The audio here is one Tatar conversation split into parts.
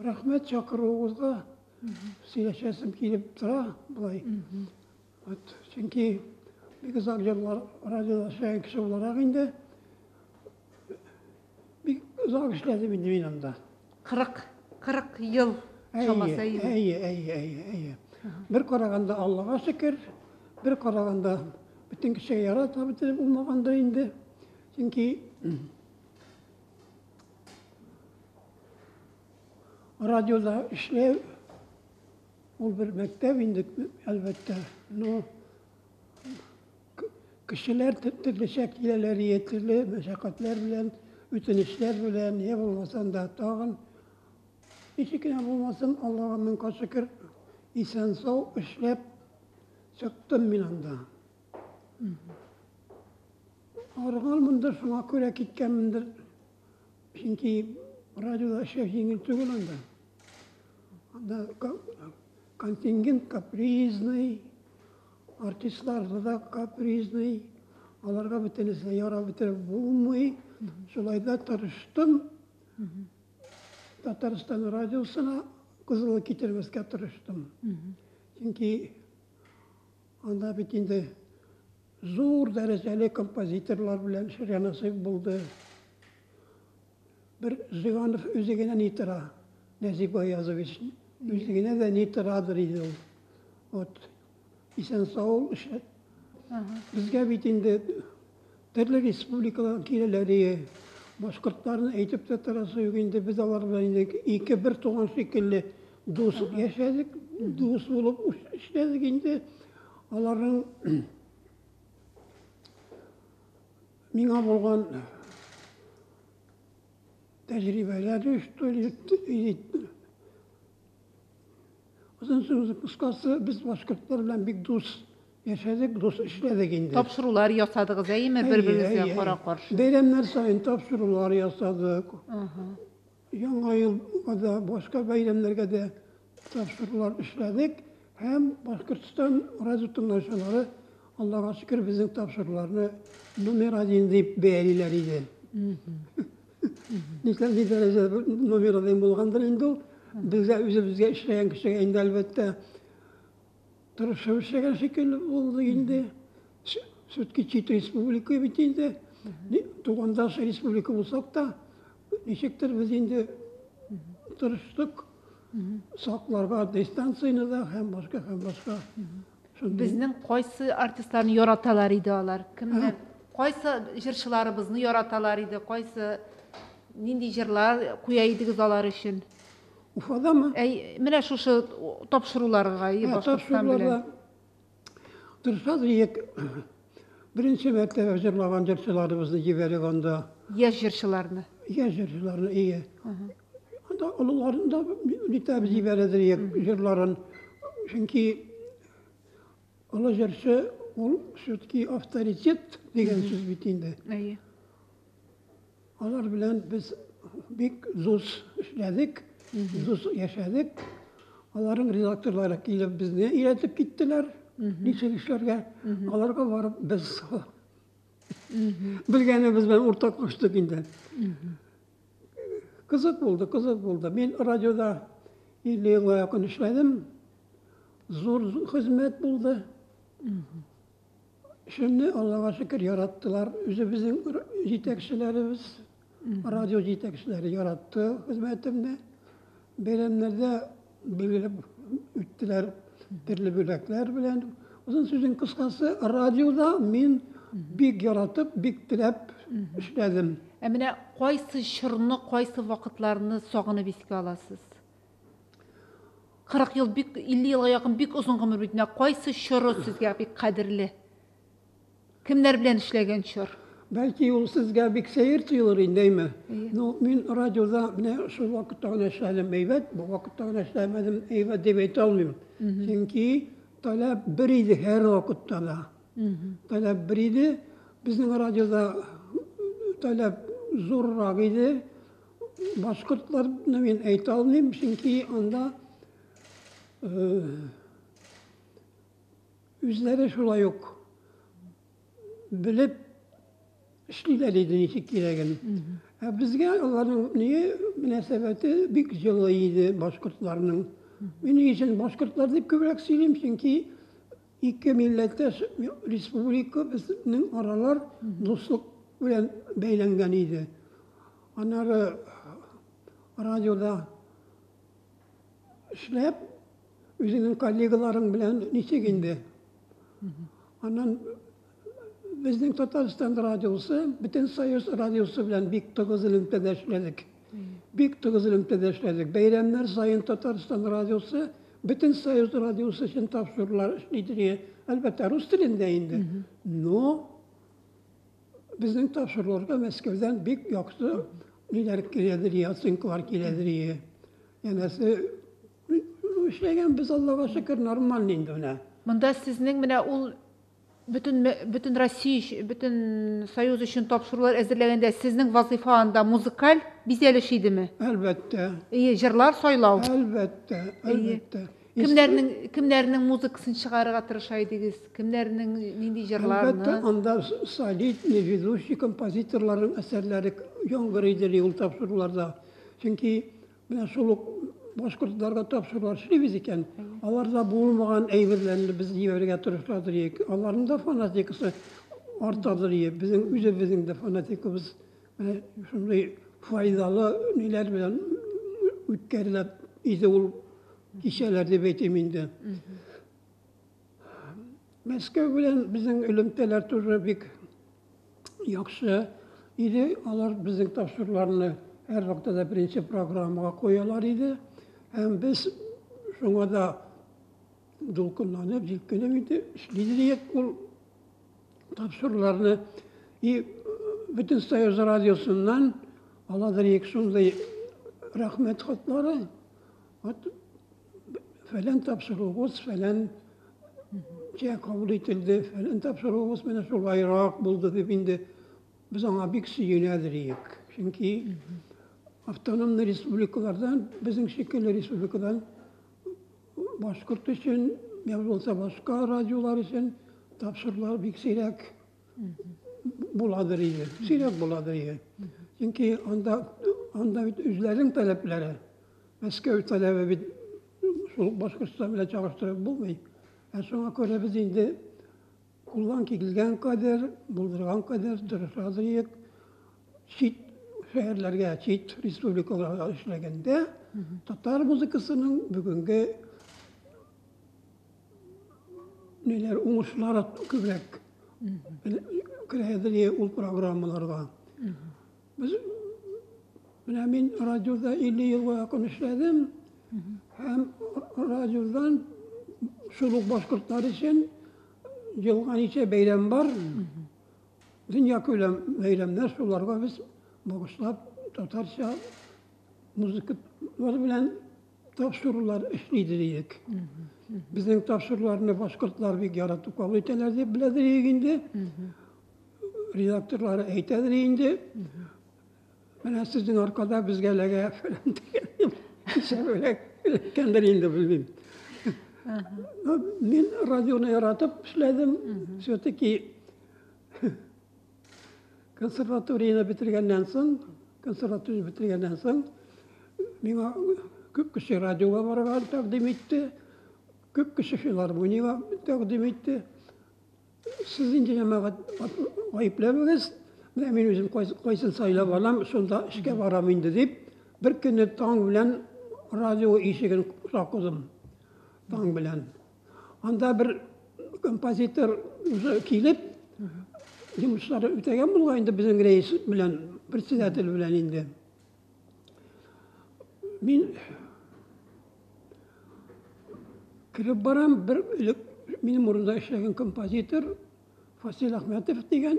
Рәхмәт чакыруыгызга. Сөйләшәсем килеп тора болай. Вот, чөнки бик озак еллар радиода эшләгән кеше буларак инде бик озак эшләдем инде мин анда. 40 40 ел чамасы әйе. Әйе, әйе, әйе, әйе. Бер караганда Аллага шөкер, бер караганда бөтен кешегә ярата бетереп булмагандыр инде. Чөнки радиода эшләү ул бер мәктәп инде, әлбәттә. Но кешеләр төрлечә киләләр, төрле мәшәкатьләр белән, үтенечләр белән, я булмаса да тагын ничек кенә булмасын, Аллага мең кат шөкер, исән-сау эшләп чыктым мин анда. Арыганмындыр, шуңа күрә киткәнмендер. Чөнки радиода эшләү җиңел түгел анда. Анда контингент капризный, артистлар да капризный, аларга бөтенесенә ярап бетереп булмый. Шулай да тырыштым. Татарстан радиосына кызылы китермәскә тырыштым. Чөнки анда бит инде зур дәрәҗәле композиторлар белән эшләргә насыйп булды. Бер Жиганов үзе генә ни тора, Нәзип Гаязович үзе генә дә ни торадыр иде ул. Вот. Исән-сау ул эшләп. Безгә бит инде төрле республикалардан киләләр ие. Башкортларны әйтеп тә торасы юк инде, без алар белән инде ике бер туган шикелле дус яшәдек, дус булып эшләдек инде. Аларның миңа булган тәҗрибәләре, что ли, озын сүзнең кыскасы, без башкортлар белән бик дус яшәдек, дус эшләдек инде. Тапшырулар ясадыгыз, әйеме, бер-берегезгә кара-каршы? Бәйрәмнәр саен тапшырулар ясадык. Яңа елга да, башка бәйрәмнәргә дә тапшырулар эшләдек. Һәм Башкортстан радио тыңлаучылары, Аллага шөкер, безнең тапшыруларны номер один дип бәялиләр иде. Нишләп ни дәрәҗәдә номер один булгандыр инде ул. Безгә үзебезгә эшләгән кешегә инде әлбәттә тырышып эшләгән шикелле булды инде. Все-таки чит республика бит инде. Тугандаш республика булсак та, ничектер без инде тырыштык сакларга дистанцияне дә һәм башка һәм башка. Безнең кайсы артистларны яраталар иде алар? Кемнәр? Кайсы җырчыларыбызны яраталар иде? Кайсы нинди җырлар куя идегез алар өчен? Уфадамы? Әй, менә шушы тапшыруларга, Башкортстан белән. Тырышабыз идек. Беренче мәртәбә җырлаган җырчыларыбызны җибәрик анда. Яшь җырчыларны. Яшь җырчыларны, ие. Анда олыларын да нитәбез җибәрәдер идек җырларын. Чөнки олы җырчы ул все-таки авторитет дигән сүз бит инде. Әйе. Алар белән без бик дус эшләдек, дус яшәдек. Аларның редакторлары килеп безне өйрәтеп киттеләр, ничек эшләргә. Аларга барып без белгәнебез белән уртаклаштык инде. Кызык булды, кызык булды. Мин радиода 50 елга якын эшләдем. Зур хезмәт булды. Эшемне, Аллага шөкер, яраттылар. Үзебезнең җитәкчеләребез, радио җитәкчеләре яратты хезмәтемне. Бәйрәмнәрдә билгеләп үттеләр төрле бүләкләр белән. Озын сүзнең кыскасы, радиода мин бик яратып, бик теләп эшләдем. Ә менә кайсы чорны, кайсы вакытларны сагынып искә аласыз? 40 ел бик 50 елга якын бик озын гомер бит. Менә кайсы чоры сезгә бик кадерле? Кемнәр белән эшләгән чор? Бәлки ул сезгә бик сәер тоелыр инде, әйме? Ну, мин радиода менә шул вакытта гына эшләдем әйбәт, бу вакытта гына эшләмәдем әйбәт дип әйтә алмыйм. Чөнки таләп бер иде һәр вакытта да. Таләп бер иде. Безнең радиода таләп зуррак иде. Башкортларны мин әйтә алмыйм, чөнки анда үзләре шулай ук белеп эшлиләр иде ничек кирәген. Ә безгә аларның ние мөнәсәбәте бик җылы иде башкортларның. Мин ни өчен башкортлар дип күбрәк сөйлим, чөнки ике милләттәш республика безнең аралар дуслык белән бәйләнгән иде. Аннары радиода эшләп, үзеңнең коллегаларың белән ничек инде? Аннан безнең Татарстан радиосы, бөтен Союз радиосы белән бик тыгыз элемтәдә эшләдек. Бик тыгыз элемтәдә эшләдек. Бәйрәмнәр саен Татарстан радиосы бөтен Союз радиосы өчен тапшырулар эшли. Әлбәттә, рус телендә инде. Но безнең тапшыруларга Мәскәүдән бик яхшы ниләр киләдер, оценкалар киләдер. Янәсе, эшләгән без, Аллага шөкер, нормально инде менә. Монда сезнең менә ул бөтен Россия, бөтен Союз өчен тапшырулар әзерләгәндә сезнең вазыйфа анда музыкаль бизәлеш идеме? Әлбәттә. Әйе, җырлар сайлау. Әлбәттә, әлбәттә. Кемнәрнең музыкасын чыгарырга тырыша идегез? Кемнәрнең нинди җырларны? Әлбәттә, анда солидный ведущий композиторларның әсәрләре яңгырый иде ул тапшыруларда. Чөнки менә шул ук башкортларга тапшырулар эшлибез икән, аларда булмаган әйберләрне без җибәрергә тырышадыр идек. Аларның да фанатикасы артадыр иде. Безнең үзебезнең дә фанатикабыз менә шундый файдалы ниләр белән үткәрелә иде ул кичәләр дип әйтим инде. Мәскәү белән безнең элемтәләр тоже бик яхшы иде. Алар безнең тапшыруларны һәр вакытта да беренче программага куялар иде. Һәм без шуңа да дулкынланып, җилкенеп инде эшли идек ул тапшыруларны. И бөтен Союз радиосыннан аладыр идек шундый рәхмәт хатлары. Вот фәлән тапшыруыбыз фәлән чә кабул ителде, фәлән тапшыруыбыз менә шулайрак булды дип инде без аңа бик сөенәдер идек. Чөнки автономный республикалардан, безнең шикелле республикадан башкорт өчен, я булса башка радиолар өчен тапшырулар бик сирәк буладыр иде. Сирәк буладыр иде. Чөнки анда бит үзләренең таләпләре. Мәскәү таләбе бит шул Башкортстан белән чагыштырып булмый. Ә шуңа күрә без инде кулдан килгән кадәр, булдырган кадәр тырышадыр идек. Чит шәһәрләргә, чит республикаларга эшләгәндә татар музыкасының бүгенге ниләр уңышлары күбрәк керәдер ул программаларга. Без менә мин радиода 50 елга якын эшләдем. Һәм радиодан шул ук башкортлар өчен елга ничә бәйрәм бар. Дөнья күләм бәйрәмнәр, шуларга без багышлап татарча музыкалар белән тапшырулар эшли идек. Безнең тапшыруларны башкортлар бик яратып кабул итәләр дип беләдер идек инде. Редакторлары әйтәдер инде. Менә сезнең аркада безгә эләгә фәлән дигән. Эләккәндер инде, белмим. Мин радионы яратып эшләдем. Все-таки консерваторияне бетергәннән соң, консерватория бетергәннән соң, миңа күп кеше радиога барырга тәкъдим итте, күп кеше филармониягә тәкъдим итте. Сез инде, җәмәгать, гаепләмәгез, менә мин үзем кайсын сайлап алам, шунда эшкә барам инде дип, бер көнне таң белән радио ишеген шакыдым. Таң белән. Анда бер композитор уже килеп, йомышлары үтәгән булган инде безнең рәис белән, председатель белән инде. Мин кереп барам, бер элек минем урында эшләгән композитор Фасил Әхмәтов дигән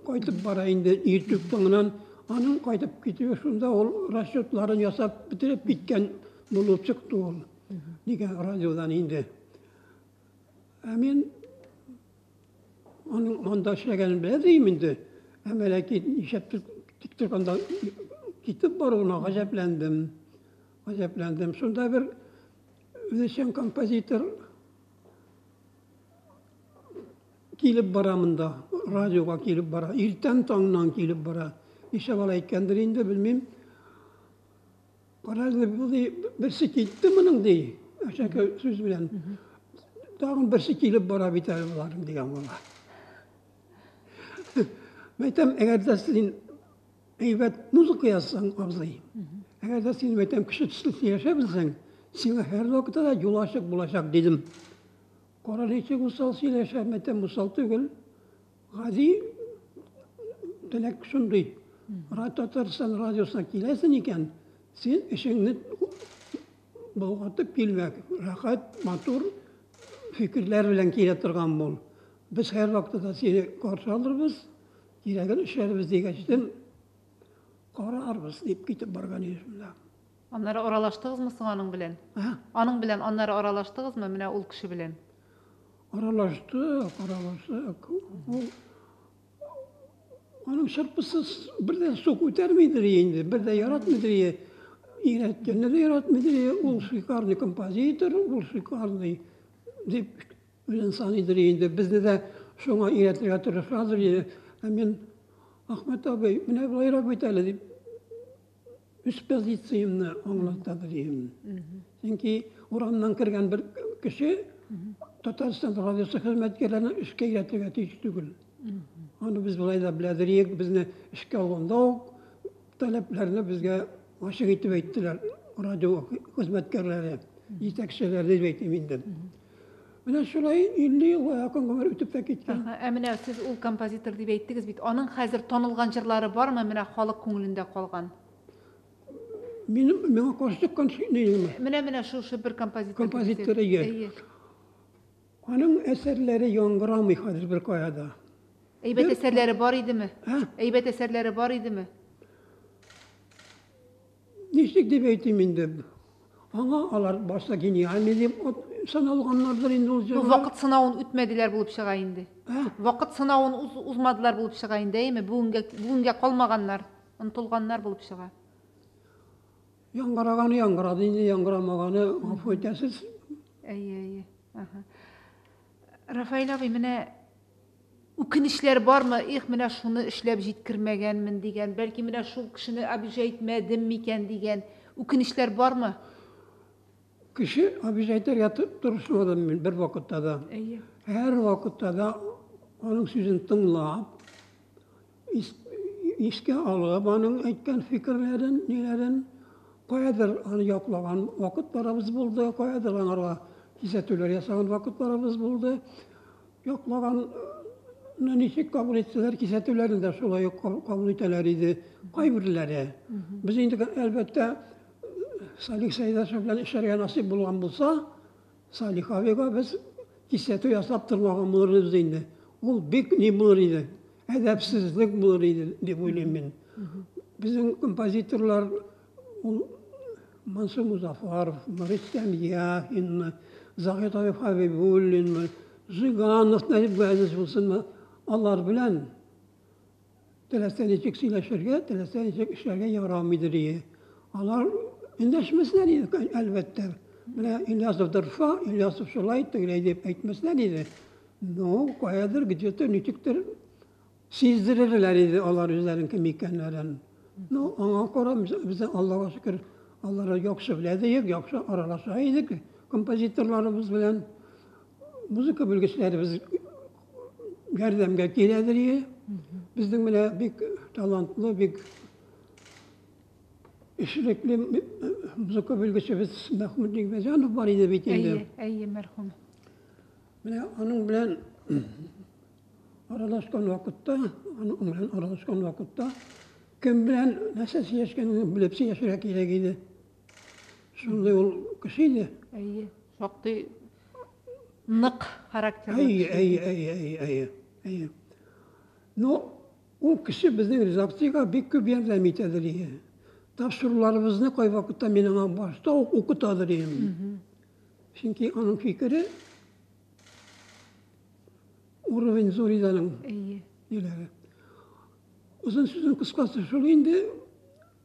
кайтып бара инде иртүк таңнан. Аның кайтып китүе шунда ул расчетларын ясап бетереп киткән булып чыкты ул. Нигә радиодан инде. Ә мин аның анда эшләгәнен белә дим инде. Әмма ләкин нишләп тик торганда китеп баруына гаҗәпләндем. Гаҗәпләндем. Шунда бер үзешчән композитор килеп бара монда, радиога килеп бара. Иртән таңнан килеп бара. Ничә бала әйткәндер инде, белмим. Кара әле, бу ди, берсе китте моның ди, әшәке сүз белән. Тагын берсе килеп бара бит әле боларның дигән була. Мәйтәм, әгәр дә син әйбәт музыка язсаң, абзый, әгәр дә син, мәйтәм, кеше төсле сөйләшә белсәң, сиңа һәрвакытта да юл ачык булачак, дидем. Кара ничек усал сөйләшә, мәйтәм, усал түгел. Гади теләк шундый. Татарстан радиосына киләсең икән, син эшеңне болгатып килмә. Рәхәт, матур фикерләр белән килә торган бул. Без һәрвакытта да сине каршы алырбыз, кирәген эшләрбез дигәчтен, карарбыз дип китеп барган иде шунда. Аннары аралаштыгызмы соң аның белән? Аның белән аннары аралаштыгызмы менә ул кеше белән? Аралаштык, аралаштык. Ул аның шырпысы бер дә су күтәрмидер инде, бер дә яратмыйдыр. Өйрәткәнне дә яратмыйдыр. Ул шикарный композитор, ул шикарный дип үзен саныйдыр инде. Безне дә шуңа өйрәтергә тырышадыр иде. Ә мин, Әхмәт абый, менә болайрак бит әле дип Үз позициямне аңлата белим. Чөнки урамнан кергән бер кеше Татарстан радиосы хезмәткәрләрен эшкә өйрәтергә тиеш түгел. Аны без болай да беләдер идек, безне эшкә алганда ук таләпләрне безгә ачык итеп әйттеләр радио хезмәткәрләре, җитәкчеләр дип әйтим инде. Менә шулай 50 елга якын гомер үтеп тә киткән. Ә менә сез ул композитор дип әйттегез бит. Аның хәзер танылган җырлары бармы, менә халык күңелендә калган? Минем миңа каршы чыккан нигеме? Менә менә шушы бер композитор. Композитор әйе. Аның әсәрләре яңгырамый хәзер бер кая да. Әйбәт әсәрләре бар идеме? Әйбәт әсәрләре бар идеме? Ничек дип әйтим инде? Аңа алар башта гениальный дип саналганнардыр инде ул җырлар. Вакыт сынавын үтмәделәр булып чыга инде. Вакыт сынавын узмадылар булып чыга инде, әйеме? Бүгенгә бүгенгә калмаганнар, онытылганнар булып чыга. Яңгыраганы яңгырады инде, яңгырамаганы гафу итәсез. Әйе, әйе. Ага. Рафаэль абый, менә Үкенечләр бармы, их, менә шуны эшләп җиткермәгәнмен дигән, бәлки менә шул кешене обижать итмәдем микән дигән үкенечләр бармы? Кеше обижать итәргә тырышмадым мин бер вакытта да. Әйе. Һәр вакытта да аның сүзен тыңлап, искә алып, аның әйткән фикерләрен, ниләрен, каядыр аны яклаган вакытларыбыз булды, каядыр аңарга кисәтүләр ясаган вакытларыбыз булды. Яклаганны ничек кабул итсәләр, кисәтүләрне дә шулай ук кабул итәләр иде кайберләре. Без инде, әлбәттә, Салих Сәйдәшев белән эшләргә насыйп булган булса, Салих абыйга без кисәтү ясап тормаган булырбыз инде. Ул бик ни булыр иде, әдәпсезлек булыр иде дип уйлыйм мин. Безнең композиторлар ул Мансур Музафаровмы, Рөстәм Яхинмы, Заһид абый Хәбибуллинмы, Жиганов Нәҗип Газиз булсынмы, алар белән теләсә ничек сөйләшергә, теләсә ничек эшләргә ярамыйдыр ие. Алар эндәшмәсләр иде, әлбәттә. Менә Ильясов дорфа, Ильясов шулай, тегеләй дип әйтмәсләр иде. Но каядыр, где-то, ничектер Сиздерерләр иде алар үзләренең кем икәннәрен. Ну, аңа карап, без Аллага шөкер, алары яхшы белә идек, яхшы аралаша идек композиторларыбыз белән. Музыка белгечләребез ярдәмгә киләдер ие. Безнең менә бик талантлы, бик эшлекле музыка белгечебез Мәхмүт Нигъмәтҗанов бар иде бит инде. Әйе, әйе, мәрхүм. Менә аның белән Аралашкан вакытта, аның белән аралашкан вакытта кем белән нәрсә сөйләшкәнеңне белеп сөйләшергә кирәк иде. Шундый ул кеше иде. Әйе, шактый нык характерлы. Әйе, әйе, әйе, әйе, әйе, әйе. Но ул кеше безнең редакциягә бик күп ярдәм итәдер иде. Тапшыруларыбызны кайвакытта мин аңа башта ук укытадыр идем. Чөнки аның фикере Уровень зур иде аның. Әйе. Ниләре. Озын сүзнең кыскасы шул инде,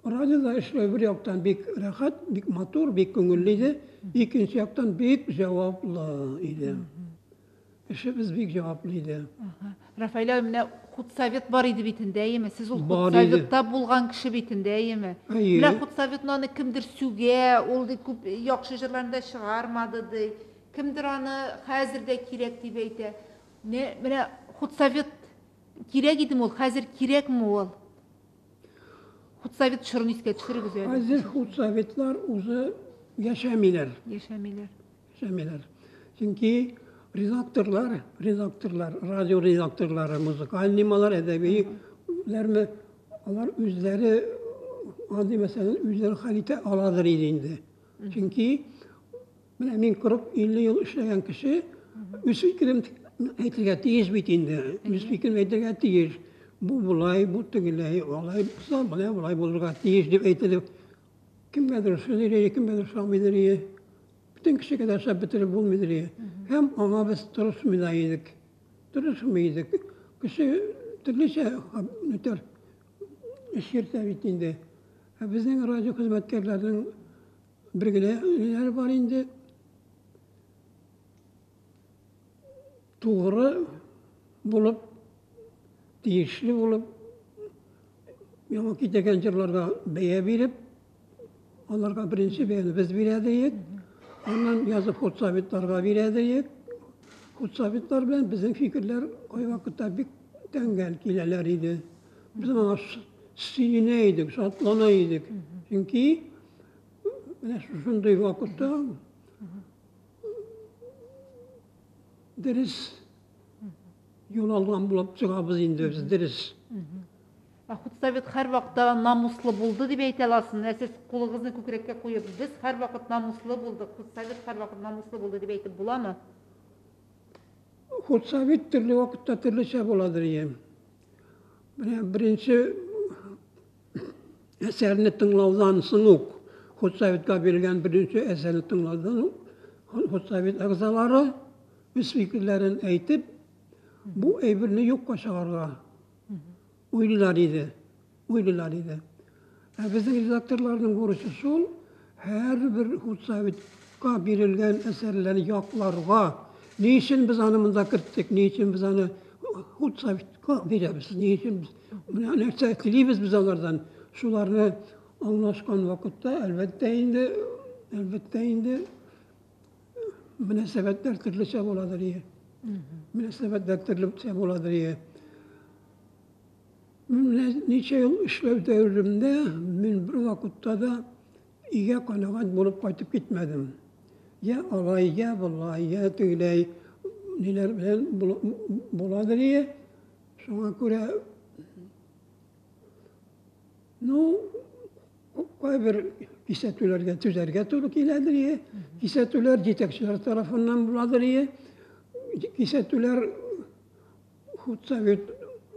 радиода эшләү бер яктан бик рәхәт, бик матур, бик күңелле иде. Икенче яктан бик җаваплы иде. Эшебез бик җаваплы иде. Рафаэль абый, менә худсовет бар иде бит инде, әйеме? Сез ул Бар иде. худсоветта булган кеше бит инде, әйеме? Әйе. Менә худсоветны аны кемдер сүгә, ул ди күп яхшы җырларны да чыгармады ди. Кемдер аны хәзер дә кирәк дип әйтә. Менә, менә худсовет кирәк идеме ул, хәзер кирәкме ул? Худсовет чорын искә төшерегез әле. Хәзер худсоветлар уже яшәмиләр. Яшәмиләр. Яшәмиләр. Чөнки редакторлар, редакторлар, радио редакторлары, музыкальный алар, әдәбиләрме, алар үзләре андый мәсьәләне үзләре хәл итә аладыр иде инде. Чөнки менә мин 40-50 ел эшләгән кеше үз фикерем әйтергә тиеш бит инде. Үз фикерем әйтергә тиеш. Бу болай, бу тегеләй, алай булса, болай, болай булырга тиеш дип әйтелеп, кемгәдер ошыйдыр иде, кемгәдер ошамыйдыр иде. Бөтен кешегә дә ошап бетереп булмыйдыр иде. Һәм аңа без тырышмый да идек. Тырышмый идек. Кеше төрлечә үтәр эш йөртә бит инде. Ә безнең радио хезмәткәрләренең бер генә ниләре бар инде. Тугры булып, тиешле булып, яңа китергән җырларга бәя биреп, аларга беренче бәяне без бирә идек. Аннан язып худсоветларга бирә идек. Худсоветлар белән безнең фикерләр кайвакытта бик тәңгәл киләләр иде. Без моңа сөенә идек, шатлана идек. Чөнки менә шушындый вакытта дөрес юл алган булып чыгабыз инде без дөрес. Ә худсовет һәрвакытта намуслы булды дип әйтә аласызмы? Менә сез кулыгызны күкрәккә куеп, без һәрвакыт намуслы булдык, худсовет һәрвакыт намуслы булды дип әйтеп буламы? Худсовет төрле вакытта төрлечә буладыр ие. Менә беренче әсәрне тыңлаудан соң ук, худсоветка бирелгән беренче әсәрне тыңлаудан ук, худсовет әгъзалары үз фикерләрен әйтеп, бу әйберне юкка чыгарырга уйлыйлар иде. Уйлыйлар иде. Ә безнең редакторларның бурычы шул, һәрбер худсоветка бирелгән әсәрләрне якларга. Ни өчен без аны монда керттек, ни өчен без аны худсоветка бирәбез, ни өчен без менә нәрсә телибез без алардан. Шуларны аңлашкан вакытта, әлбәттә инде, әлбәттә инде мөнәсәбәтләр төрлечә буладыр ие. Мөнәсәбәтләр төрлечә буладыр ие. Менә ничә ел эшләү дәверемдә мин бер вакытта да өйгә канәгать булып кайтып китмәдем. Я алай, я болай, я тегеләй ниләр белән буладыр ие. Шуңа күрә, ну, кайбер кисәтүләргә түзәргә туры киләдер ие. Кисәтүләр җитәкчеләр тарафыннан буладыр ие. Кисәтүләр худсовет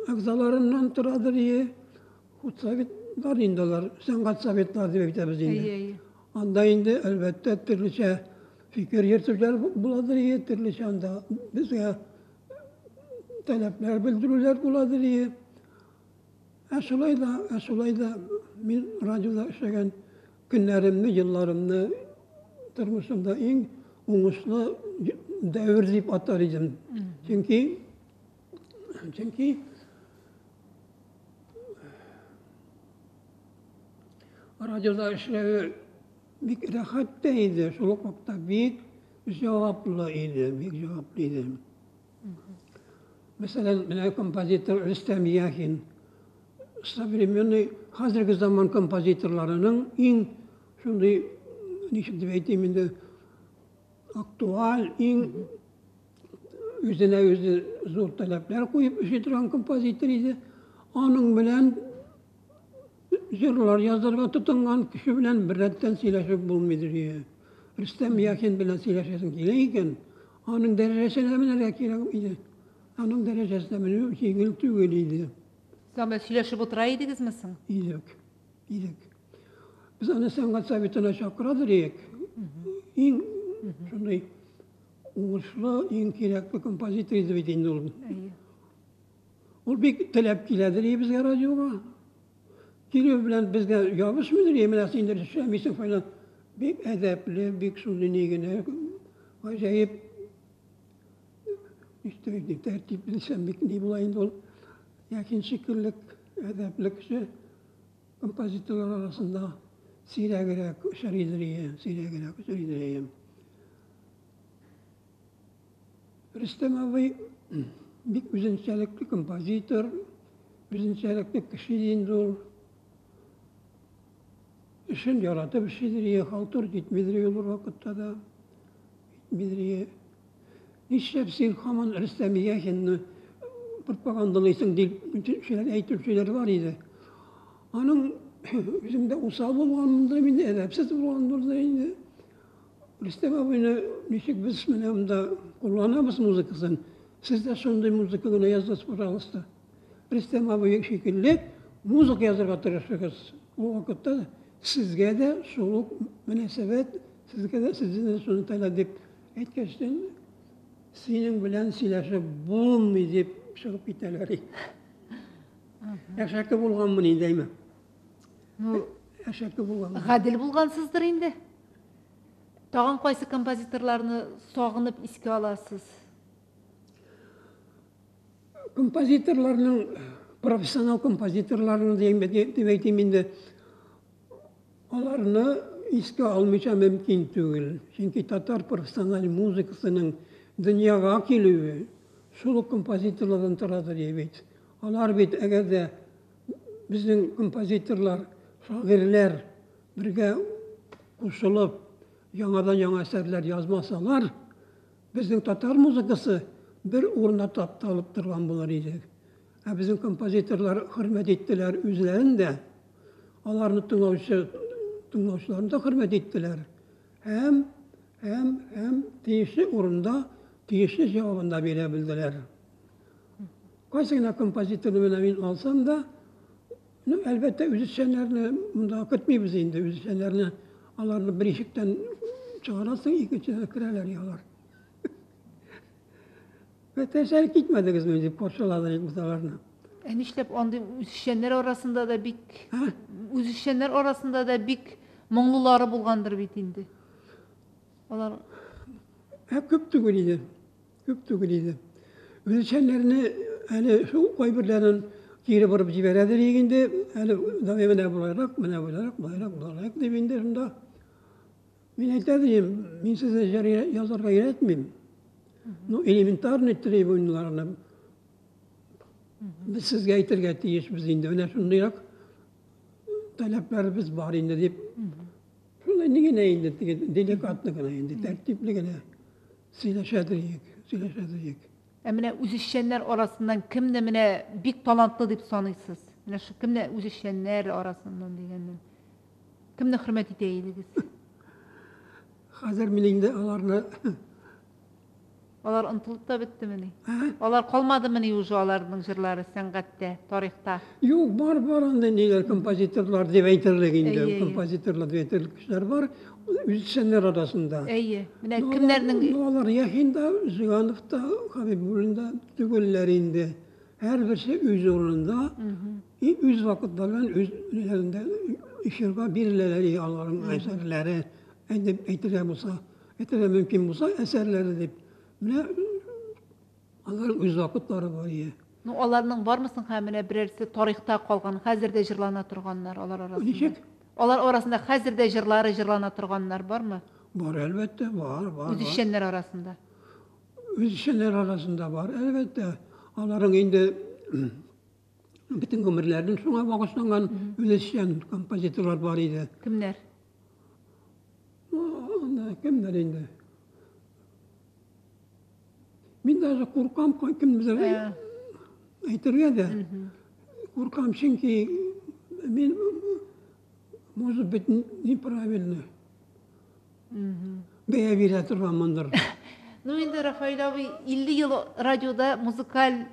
әгъзаларыннан торадыр ие. Худсоветлар инде алар, сәнгать советлары дип әйтәбез инде. Әйе, әйе. Анда инде әлбәттә төрлечә фикер йөртүләр буладыр ие, төрлечә анда безгә таләпләр белдерүләр буладыр ие. Ә шулай да, ә шулай да мин радиода эшләгән көннәремне, елларымны тормышымда иң уңышлы дәвер дип атар идем. Чөнки чөнки радиода эшләве бик рәхәт тә иде, шул ук вакытта бик җаваплы иде, бик җаваплы иде. Мәсәлән, менә композитор Рөстәм Яхин, современный, хәзерге заман композиторларының иң шундый, ничек дип әйтим инде, актуаль, иң үзенә үзе зур таләпләр куеп эшли торган композитор иде. Аның белән җырлар язарга тотынган кеше белән беррәттән сөйләшеп булмыйдыр. Рөстәм Яхин белән сөйләшәсең килә икән, аның дәрәҗәсенә менәргә кирәк иде. Аның дәрәҗәсенә менү җиңел түгел иде. Сез белән сөйләшеп утыра идегезме соң? Идек. Идек. Без аны сәнгать советына чакырадыр идек. Иң шундый уңышлы, иң кирәкле композитор иде бит инде ул. Ул бик теләп киләдер безгә радиога. Килү белән безгә ябышмыйдыр, менә син инде эшләмисең фәлән. Бик әдәпле, бик шундый ни генә, гаҗәеп. Ничек тәртипле дисәм, бик ни була инде ул. Яхин шикелле әдәпле кеше композиторлар арасында сирәгрәк очрыйдыр ие, сирәгрәк очрыйдыр ие. Рөстәм абый бик үзенчәлекле композитор, үзенчәлекле кеше инде ул. Эшен яратып эшлидер ие, халтур итмидер ул бер вакытта да. Итмидер ие. Нишләп син һаман Рөстәм Яхинны пропагандалыйсың дип шулай әйтүчеләр бар иде. Аның үзем дә усал булганмындыр инде, әдәпсез булганмындыр инде. Рөстәм абыйны ничек без менә монда кулланабыз музыкасын, сез дә шундый музыка гына языгыз, пожалуйста. Рөстәм абый шикелле музыка язырга тырышыгыз. Ул вакытта сезгә дә шул ук мөнәсәбәт, сезгә дә сездән дә шуны таләп дип әйткәчтен, синең белән сөйләшеп булмый дип чыгып китәләр. Әшәке булганмын инде, әйме. Ну, әшәке булганмын. Гадел булгансыздыр инде. Тагын кайсы композиторларны сагынып искә аласыз? Композиторларның, профессионал композиторларның дип әйтим инде, аларны искә алмыйча мөмкин түгел. Чөнки татар профессиональ музыкасының дөньяга килүе шул ук композиторлардан торадыр бит. Алар бит, әгәр дә безнең композиторлар, шагыйрьләр бергә кушылып, яңадан-яңа әсәрләр язмасалар, безнең татар музыкасы бер урында тапталып торган булыр иде. Ә безнең композиторлар хөрмәт иттеләр үзләрен дә, аларны тыңлаучы тыңлаучыларны да хөрмәт иттеләр. Һәм һәм һәм тиешле урында тиешле җавабын да бирә белделәр. Кайсы гына композиторны менә мин алсам да, ну, әлбәттә, үзешчәннәрне монда көтмибез инде, үзешчәннәрне аларны бер ишектән чыгарасың, икенчедән керәләр алар. Мәктәпчәле китмәдегезме дип каршыладыр инде аларны. Ә нишләп андый үзешчәннәр арасында да бик үзешчәннәр арасында да бик моңлылары булгандыр бит инде. Алар Ә күп түгел иде. Күп түгел иде. Үзешчәннәрне әле шул кайберләрен кире борып җибәрәдер инде. Әле давай менә болайрак, менә болайрак, болайрак, болайрак дип инде шунда. Мин әйтә дим, мин сезне җыр язарга өйрәтмим. Ну, элементарный требованияләрне без сезгә әйтергә тиешбез инде. Менә шундыйрак таләпләребез бар инде дип. Шулай ни генә инде, теге деликатно гына инде, тәртипле генә сөйләшәдер идек, сөйләшәдер идек. Ә менә үзешчәннәр арасыннан кемне менә бик талантлы дип саныйсыз? Менә шу кемне үзешчәннәр арасыннан дигәннән. Кемне хөрмәт итә идегез? Хәзер мин инде аларны Алар онытылып та беттемени? Алар калмадымыни уже аларның җырлары сәнгатьтә, тарихта? Юк, бар, бар андый ниләр композиторлар дип әйтерлек инде. Композиторлар дип әйтерлек кешеләр бар. Үзешчәннәр арасында. Әйе. Менә кемнәрнең Алар Яхин да, Жиганов та, Хабибуллин да түгелләр инде. Һәрберсе үз урынында, и үз вакытлары белән үз ниләрендә эфирга биреләләр аларның әсәрләре. Әйтеп әйтергә булса, әйтергә мөмкин булса әсәрләре дип. Менә аларның үз вакытлары бар ие. Ну, аларның бармы соң һәм менә берәрсе тарихта калган, хәзер дә җырлана торганнар алар арасында? Ничек? Алар арасында хәзер дә җырлары җырлана торганнар бармы? Бар, әлбәттә, бар, бар. Үзешчәннәр арасында. Үзешчәннәр арасында бар, әлбәттә. Аларның инде бөтен гомерләрен шуңа багышланган үзешчән композиторлар бар иде. Кемнәр? Анда кемнәр инде? Мин даже куркам кемдер әйтергә дә. Куркам, чөнки мин, может быть, неправильно бәя бирә торганмындыр. Ну инде Рафаэль абый 50 ел радиода музыкаль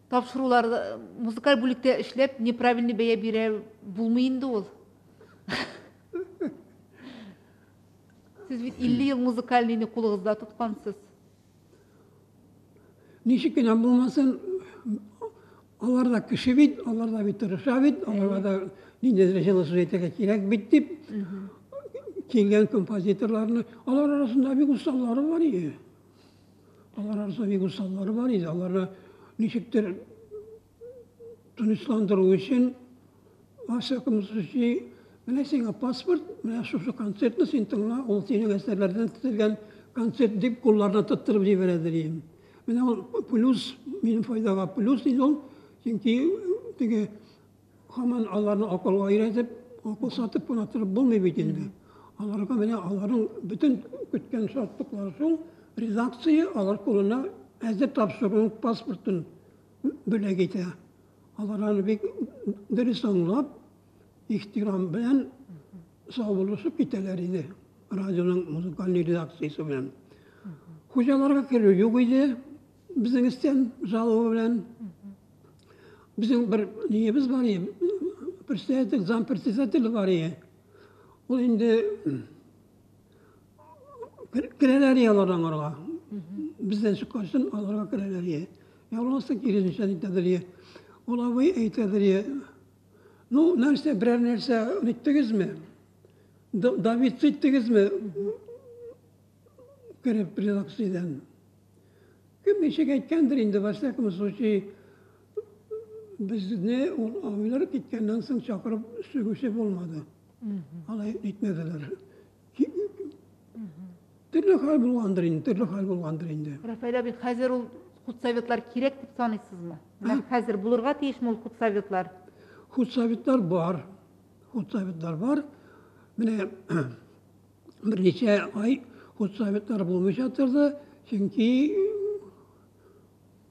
тапшыруларда, музыкаль бүлектә эшләп, неправильный бәя бирә булмый инде ул. Сез бит 50 ел музыкальныйны кулыгызда тоткансыз. Ничек кенә булмасын, алар да кеше бит, алар да бит тырыша бит, аларга да ниндидер җылы сүз әйтергә кирәк бит дип килгән композиторларны, алар арасында бик осталары бар иде. Алар арасында бик усаллары бар иде. Аларны ничектер тынычландыру өчен, во всяком случае, менә сиңа паспорт, менә шушы концертны син тыңла, ул синең әсәрләрдән төзелгән концерт дип кулларына тоттырып җибәрәдер идем. Менә ул плюс, минем файдага плюс иде ул, чөнки теге һаман аларны акылга өйрәтеп, акыл сатып кына торып булмый бит инде. Аларга менә аларның бөтен көткән шатлыклары шул, редакция алар кулына әзер тапшыруның паспортын бүләк итә. Алар аны бик дөрес аңлап, ихтирам белән саубуллашып китәләр иде радионың музыкальный редакциясе белән. Хуҗаларга керү юк иде безнең өстән жалоба белән. Безнең бер ниебез бар иде, председатель, зампредседатель бар иде. Ул инде керәләр иде алар аңарга. Бездән чыккачтын аларга керәләр иде. Я булмаса киресенчә әйтәдер иде. Ул абый әйтәдер иде. Ну, нәрсә, берәр нәрсә ниттегезме? Давид иттегезме? Кереп редакциядән. Кем ничек әйткәндер инде, во всяком случае, безне ул абыйлар киткәннән соң чакырып сүгүче булмады. Алай әйтмәделәр. Төрле хәл булгандыр инде, төрле хәл булгандыр инде. Рафаэль абый, хәзер ул худсоветлар кирәк дип саныйсызмы? Менә хәзер булырга тиешме ул худсоветлар? Худсоветлар бар. Худсоветлар бар. Менә берничә ай худсоветлар булмыйча торды, чөнки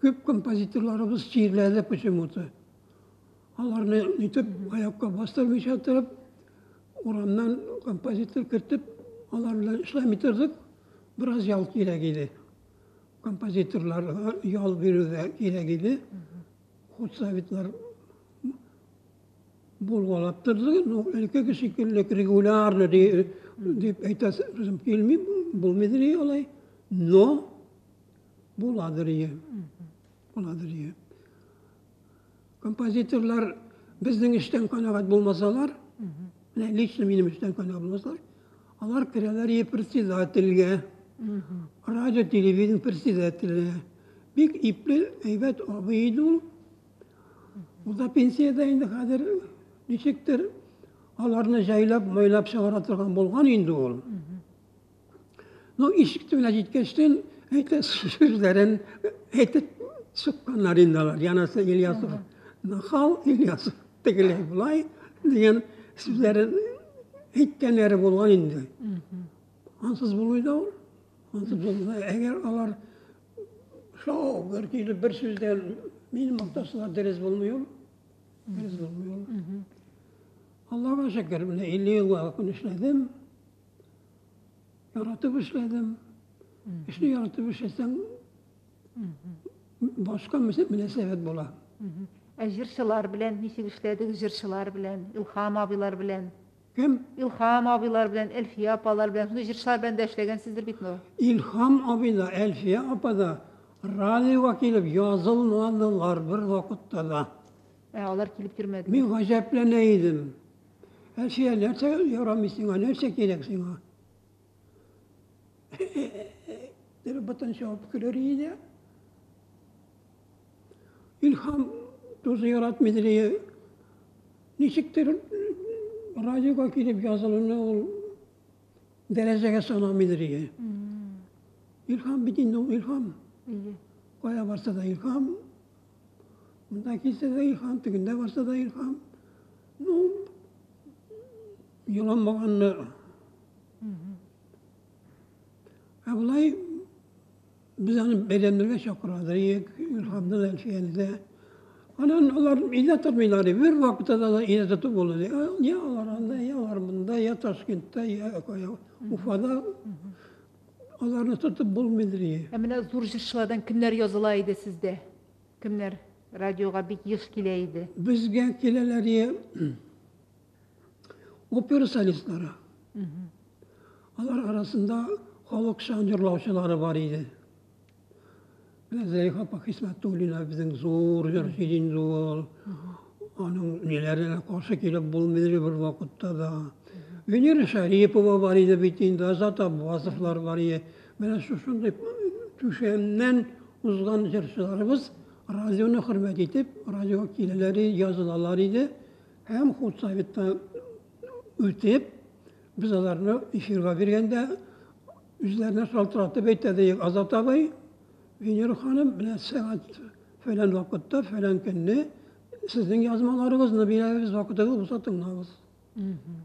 күп композиторларыбыз чирләде почему-то. Аларны нитеп аякка бастырмыйча торып, урамнан композитор кертеп, алар белән эшләми тордык. Бераз ял кирәк иде. Композиторларга ял бирү дә кирәк иде. Худсоветлар булгалап торды. Ну, элеккеге шикелле регулярно дип әйтәсем килми, булмыйдыр алай. Но буладыр ие. Буладыр ие. Композиторлар безнең эштән канәгать булмасалар, менә лично минем эштән канәгать булмасалар, алар керәләр ие председательгә, радио, телевидение председателе. Бик ипле, әйбәт абый иде ул. Ул да пенсиядә инде хәзер, ничектер аларны җайлап, майлап чыгара торган булган инде ул. Ну, ишек төбенә җиткәчтен, әйтә сүзләрен әйтеп чыкканнар инде алар. Янасы Ильясов нахал, Ильясов тегеләй болай дигән сүзләрен әйткәннәре булган инде. Ансыз булмый да ул. Ансыз булмый. Әгәр алар шау бер килеп бер сүздән мине мактасалар, дөрес булмый ул. Дөрес булмый ул. Аллага шөкер, менә 50 елга якын эшләдем. Яратып эшләдем. Эшне яратып эшләсәң, башка мөнәсәбәт була. Ә җырчылар белән ничек эшләдегез? Җырчылар белән, Илһам абыйлар белән? Кем? Илһам абыйлар белән, Әлфия апалар белән, шундый җырчылар белән дә эшләгәнсездер бит, ну? Илһам абый да, Әлфия апа да радиога килеп язылмадылар бер вакытта да. Ә алар килеп йөрмәделәр. Мин гаҗәпләнә идем. Әлфия, нәрсә ярамый сиңа, нәрсә кирәк сиңа? Дип бытын чабып көлер иде. Илһам тоже яратмыйдыр иде. Ничектер радиога килеп язылуны ул дәрәҗәгә санамыйдыр иде. Илһам бит инде ул Илһам. Кая барса да Илһам. Монда килсә дә Илһам, тегендә барса да Илһам. Ну, яланмаганны. Ә болай без аны бәйрәмнәргә чакырадыр идек, Илһамны да, Әлфияне дә. Анан алар өйдә тормыйлар, бер вакытта да өйдә тотып булмый. Я алар анда, я алар монда, я Ташкентта, я кая, Уфада. Аларны тотып булмыйдыр. Ә менә зур җырчылардан кемнәр языла иде сездә? Кемнәр радиога бик еш килә иде? Безгә киләләр опера солистлары. Алар арасында халык шан җырлаучылары бар иде. Менә Зәлиха апа Хисмәтуллина безнең зур җырчы инде ул. Аның ниләренә каршы килеп булмый бер вакытта да. Венера Шәрипова бар иде бит инде, Азат Аббасовлар бар иде. Менә шушындый түшәмнән узган җырчыларыбыз радионы хөрмәт итеп, радиога киләләр иде, язылалар иде һәм худсоветта үтеп, без аларны эфирга биргәндә үзләренә шалтыратып әйтә идек, Азат абый, Венера ханым, менә сәгать фәлән вакытта, фәлән көнне сезнең язмаларыгызны бирәбез, вакытыгыз булса тыңлагыз.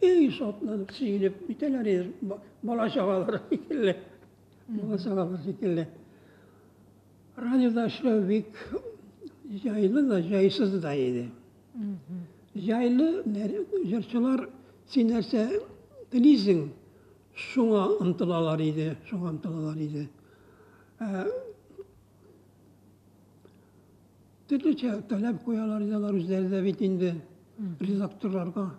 Эй, шатланып, сөенеп китәләр иде, бала чагалар шикелле. Бала чагалар шикелле. Радиода эшләү бик җайлы да, җайсыз да иде. Җайлы җырчылар син нәрсә телисең, шуңа омтылалар иде, шуңа омтылалар иде. Ә, төрлечә таләп куялар иде алар үзләре дә бит инде редакторларга.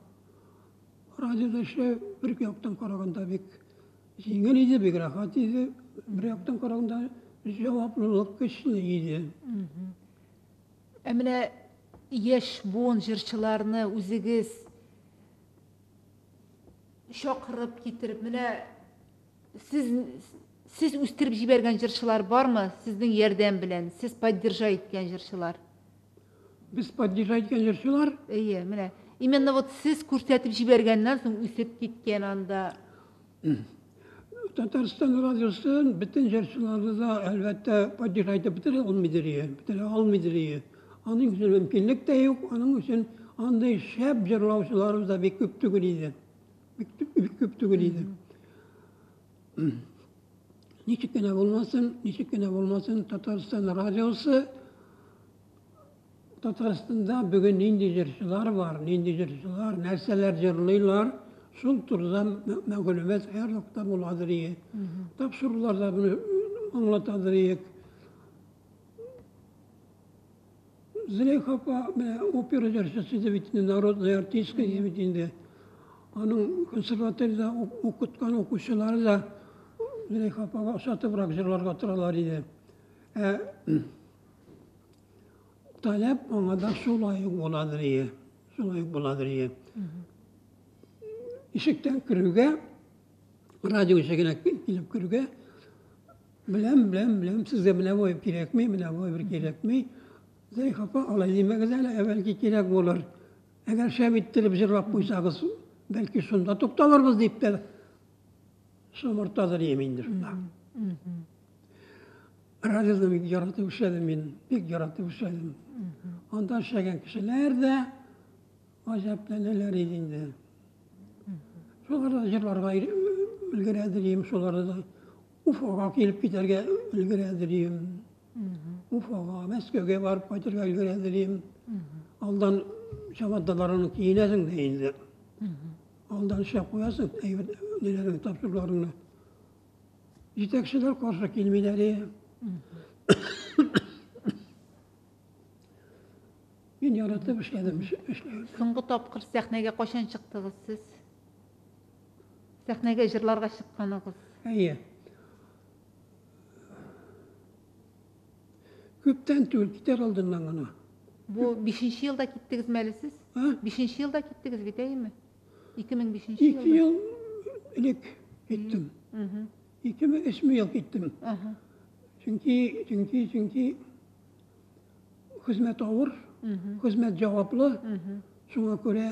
Радиода эшләү бер яктан караганда бик җиңел иде, бик рәхәт иде. Бер яктан караганда җаваплылык көчле иде. Ә менә яшь буын җырчыларны үзегез чакырып китереп, менә сез сез үстереп җибәргән җырчылар бармы? Сезнең ярдәм белән, сез поддержать иткән җырчылар? Без поддержать иткән җырчылар? Әйе, менә. Именно вот сез күрсәтеп җибәргәннән соң үсеп киткән анда. Татарстан радиосы бөтен җырчыларны да, әлбәттә, поддержать итеп бетерә алмыйдыр ие, бетерә алмыйдыр ие. Аның өчен мөмкинлек тә юк, аның өчен андый шәп җырлаучыларыбыз да бик күп түгел иде. Бик, бик күп түгел иде. Ничек кенә булмасын, ничек кенә булмасын, Татарстан радиосы Татарстанда бүген нинди җырчылар бар, нинди җырчылар, нәрсәләр җырлыйлар, шул турыда мәгълүмат һәрвакытта буладыр ие. Тапшыруларда моны аңлатадыр иек. Зөләйха апа менә опера җырчысы иде бит инде, народная артистка иде бит инде. Аның консерваториядә укыткан укучылары да Зөләйха апага ошатыбрак җырларга торалар иде. Ә таләп аңа да шулай ук буладыр ие. Шулай ук буладыр ие. Ишектән керүгә, радио ишегенә килеп керүгә, Беләм, беләм, беләм, сезгә менә бу кирәкми, менә бу бер кирәкми. Зәйх апа, алай димәгез әле, ә бәлки кирәк булыр. Әгәр шәп иттереп җырлап куйсагыз, бәлки шунда тукталырбыз дип тә шомыртадыр идем инде шунда. Радионы бик яратып эшләдем мин, бик яратып эшләдем. Анда эшләгән кешеләр дә гаҗәпләнәләр иде инде. Шулар да җырларга өлгерәдер идем, шулар да Уфага килеп китәргә өлгерәдер идем. Уфага, Мәскәүгә барып кайтырга өлгерәдер идем. Алдан чабаталарыңны киенәсең дә инде. Алдан эшләп куясың, әйбәт ниләреңне, тапшыруларыңны. Җитәкчеләр каршы килмиләр. Мин яратып эшләдем, эшләдем. Соңгы тапкыр сәхнәгә кайчан чыктыгыз сез? Сәхнәгә җырларга чыкканыгыз? Әйе. Күптән түгел, китәр алдыннан гына. Бу бишенче елда киттегезме әле сез? А? Бишенче елда киттегез бит, әйеме? 2005 елда. Ике ел элек киттем. Икеме, өчме ел киттем. Чөнки, чөнки, чөнки Хезмәт авыр, хезмәт җаваплы. Шуңа күрә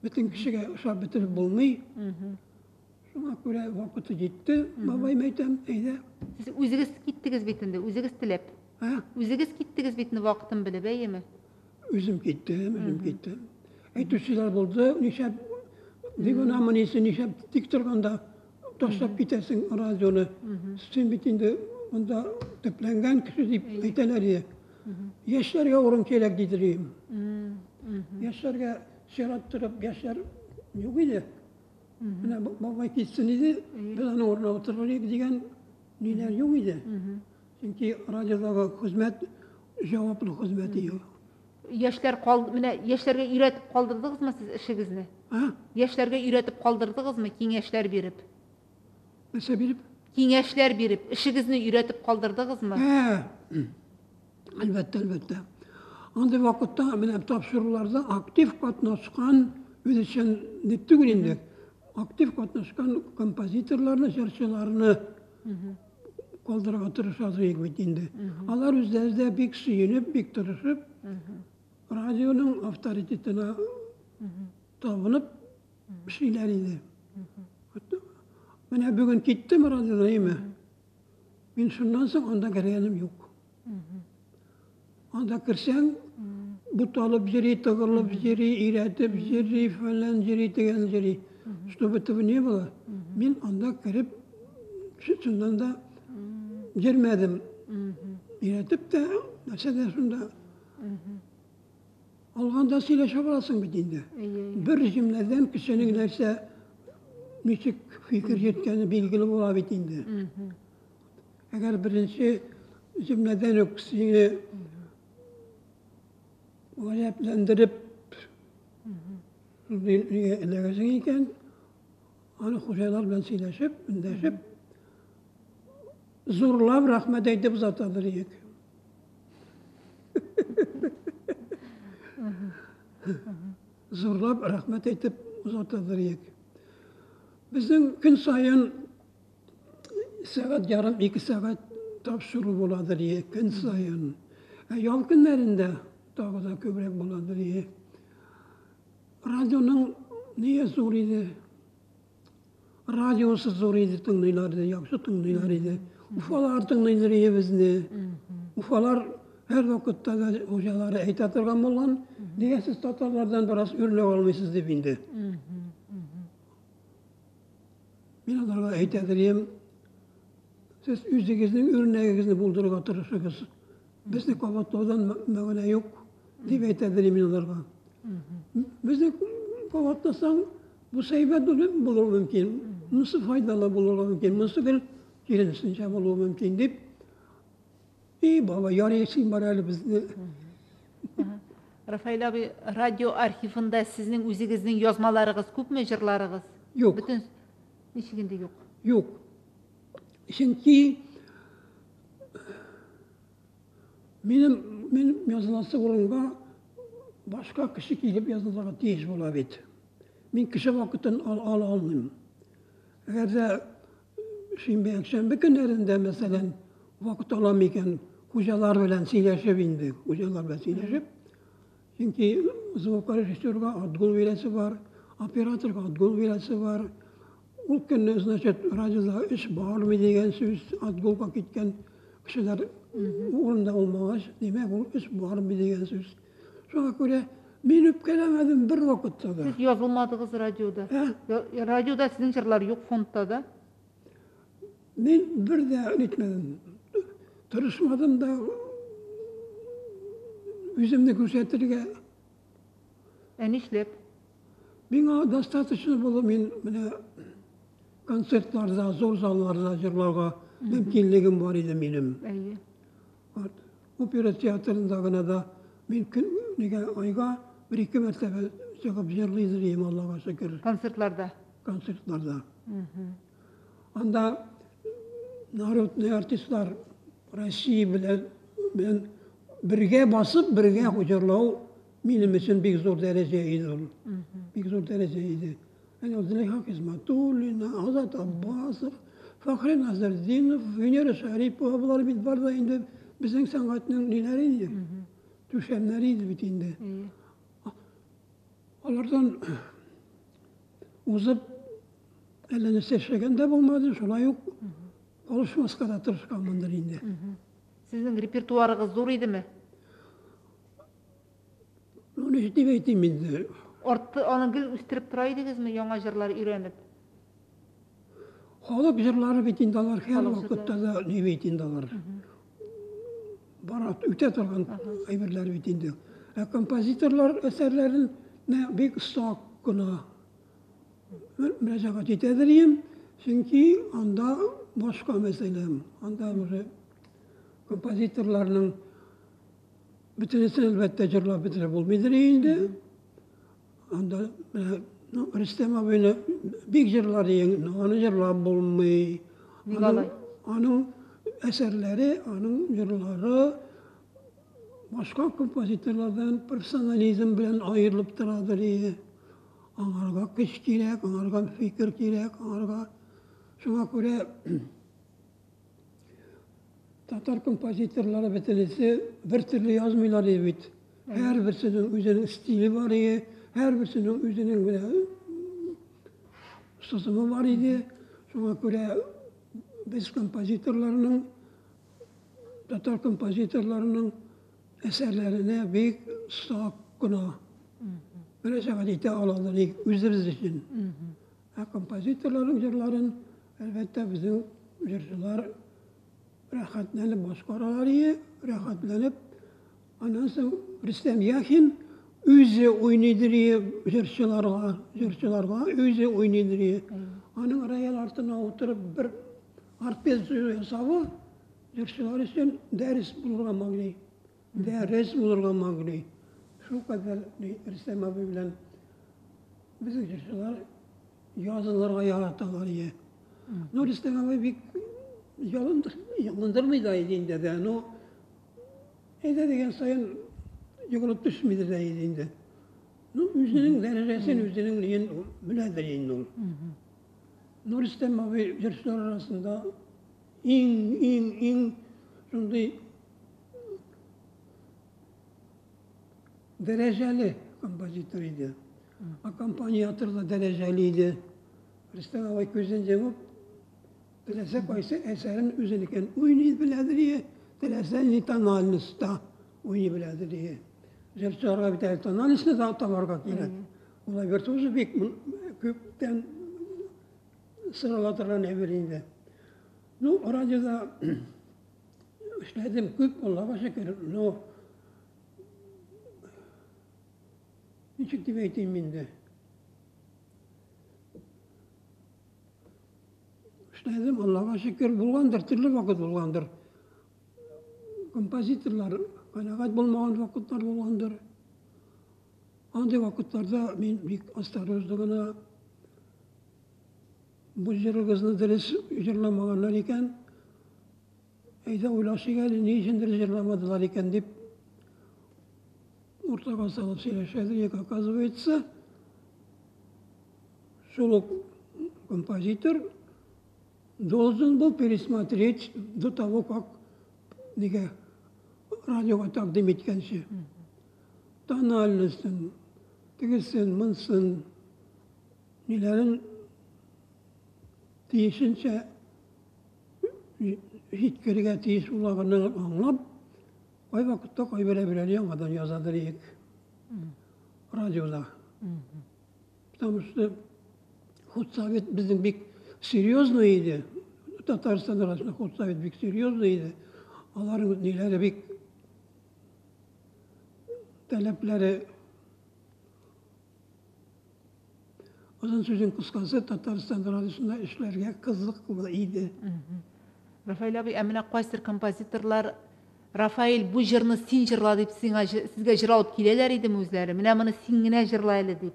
бөтен кешегә ошап бетереп булмый. Шуңа күрә вакыты җитте, бабай әйтәм, әйдә. Сез үзегез киттегез бит инде, үзегез теләп. А? Үзегез киттегез бит инде вакытын белеп, әйеме? Үзем киттем, үзем киттем. Әйтүчеләр булды, нишләп диванамыни син, нишләп тик торганда ташлап китәсең радионы. Син бит инде монда төпләнгән кеше дип әйтәләр иде. Яшьләргә урын кирәк дидер идем. Яшьләргә чират торып, яшьләр юк иде. Менә бабай китсен иде, без аның урынына утырыр идек дигән ниләр юк иде. Чөнки радиодагы хезмәт җаваплы хезмәт иде. Яшьләр кал, менә яшьләргә өйрәтеп калдырдыгызмы сез эшегезне? А? Яшьләргә өйрәтеп калдырдыгызмы, киңәшләр биреп? Нәрсә биреп? Киңәшләр биреп, эшегезне өйрәтеп калдырдыгызмы? Ә, әлбәттә, әлбәттә. Андый вакытта менә тапшыруларда актив катнашкан, үзешчән дип түгел инде, актив катнашкан композиторларны, җырчыларны. калдырырга тырышабыз идек бит инде. Алар үзләре дә бик сөенеп, бик тырышып, радионың авторитетына табынып эшлиләр иде. Менә бүген киттем радиодан, әйме? Мин шуннан соң анда кергәнем юк. Анда керсәң, буталып йөри, тыгылып йөри, өйрәтеп йөри, фәлән йөри, тегән йөри. Чтобы этого не было, мин анда кереп, чыннан да йөрмәдем. Өйрәтеп тә, нәрсә дә шунда. Алганда сөйләшә аласың бит инде. Бер җөмләдән кешенең нәрсә, ничек фикер йөрткәне билгеле була бит инде. Әгәр беренче җөмләдән үк сине гаҗәпләндереп шундый нигә эләгәсең икән, аны хуҗалар белән сөйләшеп, эндәшеп, зурлап рәхмәт әйтеп озатадыр идек. Зурлап рәхмәт әйтеп озатадыр идек. Безнең көн саен сәгать ярым, ике сәгать тапшыру буладыр ие, көн саен. Ә ял көннәрендә тагы да күбрәк буладыр ие. Радионың ние зур иде. Радиосы зур иде, тыңлыйлар иде, яхшы тыңлыйлар иде. Уфалар тыңлыйлар иде безне. Уфалар һәр вакытта да хуҗалары әйтә торган булган, нигә сез татарлардан бераз үрнәк алмыйсыз дип инде. Мин аларга әйтә идем, сез үзегезнең үрнәгегезне булдырырга тырышыгыз. Безне кабатлаудан мәгънә юк, дип әйтә идем мин аларга. Безне кабатласаң, бу әйбәт булуы мөмкин, монысы файдалы булырга мөмкин, монысы гел киресенчә булуы мөмкин дип. И, баба, ярый син бар әле безне. Рафаэль абый, радио архивында сезнең үзегезнең язмаларыгыз күпме, җырларыгыз? Юк. Бөтен ничек инде юк? Юк. Чөнки минем мин языласы урынга башка кеше килеп язылырга тиеш була бит. Мин кеше вакытын ала алмыйм. Әгәр дә шимбә, якшәмбе көннәрендә, мәсәлән, вакыт алам икән, хуҗалар белән сөйләшеп инде, хуҗалар белән сөйләшеп, чөнки звукорежиссерга отгул бирәсе бар, операторга отгул бирәсе бар. Ул көнне, значит, радиода эш бармый дигән сүз, отгулга киткән кешеләр урында булмагач, димәк, ул эш бармый дигән сүз. Шуңа күрә мин үпкәләмәдем бер вакытта да. Сез язылмадыгыз радиода. Ә? Радиода сезнең җырлар юк фондта да? Мин бер дә нитмәдем. Тырышмадым да үземне күрсәтергә. Ә нишләп? Миңа достаточно булды, мин менә концертларда, зур залларда җырларга мөмкинлегем бар иде минем. Әйе. Вот. Опера театрында гына да мин көн нигә айга бер-ике мәртәбә чыгып җырлый идем, Аллага шөкер. Концертларда. Концертларда. Анда народный артистлар Россия белән белән бергә басып, бергә җырлау минем өчен бик зур дәрәҗә иде ул. Бик зур дәрәҗә иде. Әнә Зөләйха Хисматуллина, Азат Аббасов, Фәхри Назырдинов, Венера Шәрипова, болар бит бар да инде безнең сәнгатьнең ниләре иде, түшәмнәре иде бит инде. Алардан узып әллә нәрсә эшләгән дә булмады, шулай ук калышмаска да тырышканмындыр инде. Сезнең репертуарыгыз зур идеме? Ну, ничек дип әйтим инде. Артты, аны гел үстереп тора идегезме, яңа җырлар өйрәнеп? Халык җырлары бит инде алар һәр Халык вакытта да ни бит инде алар. Бара үтә торган әйберләр бит инде. Ә композиторлар әсәрләрен бик сак кына мөрәҗәгать итәдер идем, чөнки анда башка мәсьәлә. Анда уже композиторларның бөтенесен әлбәттә җырлап бетереп булмыйдыр инде. Анда менә, ну, Рөстәм абыйны бик җырлар иең, аны җырлап булмый. Ник алай? Аның әсәрләре, аның җырлары башка композиторлардан профессионализм белән аерылып торадыр иде. Аңарга көч кирәк, аңарга фикер кирәк, аңарга шуңа күрә Татар композиторлары бөтенесе бер төрле язмыйлар иде бит. Һәрберсенең үзенең стиле бар иде, һәрберсенең үзенең менә сызымы бар иде. Шуңа күрә без композиторларның, татар композиторларының әсәрләренә бик сак кына мөрәҗәгать итә аладыр идек үзебез өчен. Ә композиторларның җырларын, әлбәттә, безнең җырчылар рәхәтләнеп башкаралар ие, рәхәтләнеп. Аннан соң Рөстәм Яхин үзе уйныйдыр ие җырчыларга, җырчыларга үзе уйныйдыр ие. Аның рояль артына утырып бер арпеджио ясавы җырчылар өчен дәрес булырга могли. Дәрес булырга могли. Шул кадәр Рөстәм абый белән безнең җырчылар язылырга яраталар ие. Ну, Рөстәм абый бик ялындырмый да иде инде дә, но әйдә дигән саен егылып төшмидер дә иде инде. Ну, үзенең дәрәҗәсен, үзенең ниен беләдер инде ул. Ну, Рөстәм абый җырчылар арасында иң, иң, иң шундый дәрәҗәле композитор иде. Аккомпаниатор да дәрәҗәле иде. Рөстәм абый күзен йомып, теләсә кайсы әсәрен үзенекен уйный беләдер ие, теләсә ни тональностьта уйный беләдер ие. Җырчыларга бит әле тональностьны да табарга кирәк. Ул әйбер тоже бик күптән сорала торган әйбер инде. Ну, радиода эшләдем күп, Аллага шөкер, но ничек дип әйтим инде? Эшләдем, Аллага шөкер, булгандыр, төрле вакыт булгандыр. Композиторлар канәгать булмаган вакытлар булгандыр. Андый вакытларда мин бик осторожно гына бу җырыгызны дөрес җырламаганнар икән, әйдә уйлашыйк әле, ни өчен дөрес җырламадылар икән дип уртага салып сөйләшәдер, як оказывается, шул ук композитор должен был пересмотреть до того, как нигә радиога тәкъдим иткәнче. Тональностен, тегесен, монсын, ниләрен тиешенчә җиткерергә тиеш булганын аңлап, кайвакытта кайбер әйберләрне яңадан язадыр идек радиода. Потому что худсовет безнең бик серьезный иде. Татарстан арасында худсовет бик серьезный иде. Аларның ниләре бик таләпләре. Озын сүзнең кыскасы, Татарстан радиосында эшләргә кызыклы иде. Рафаэль абый, ә менә кайсыр композиторлар Рафаэль, бу җырны син җырла дип сиңа сезгә җыр алып киләләр идеме үзләре? Менә моны син генә җырла әле дип.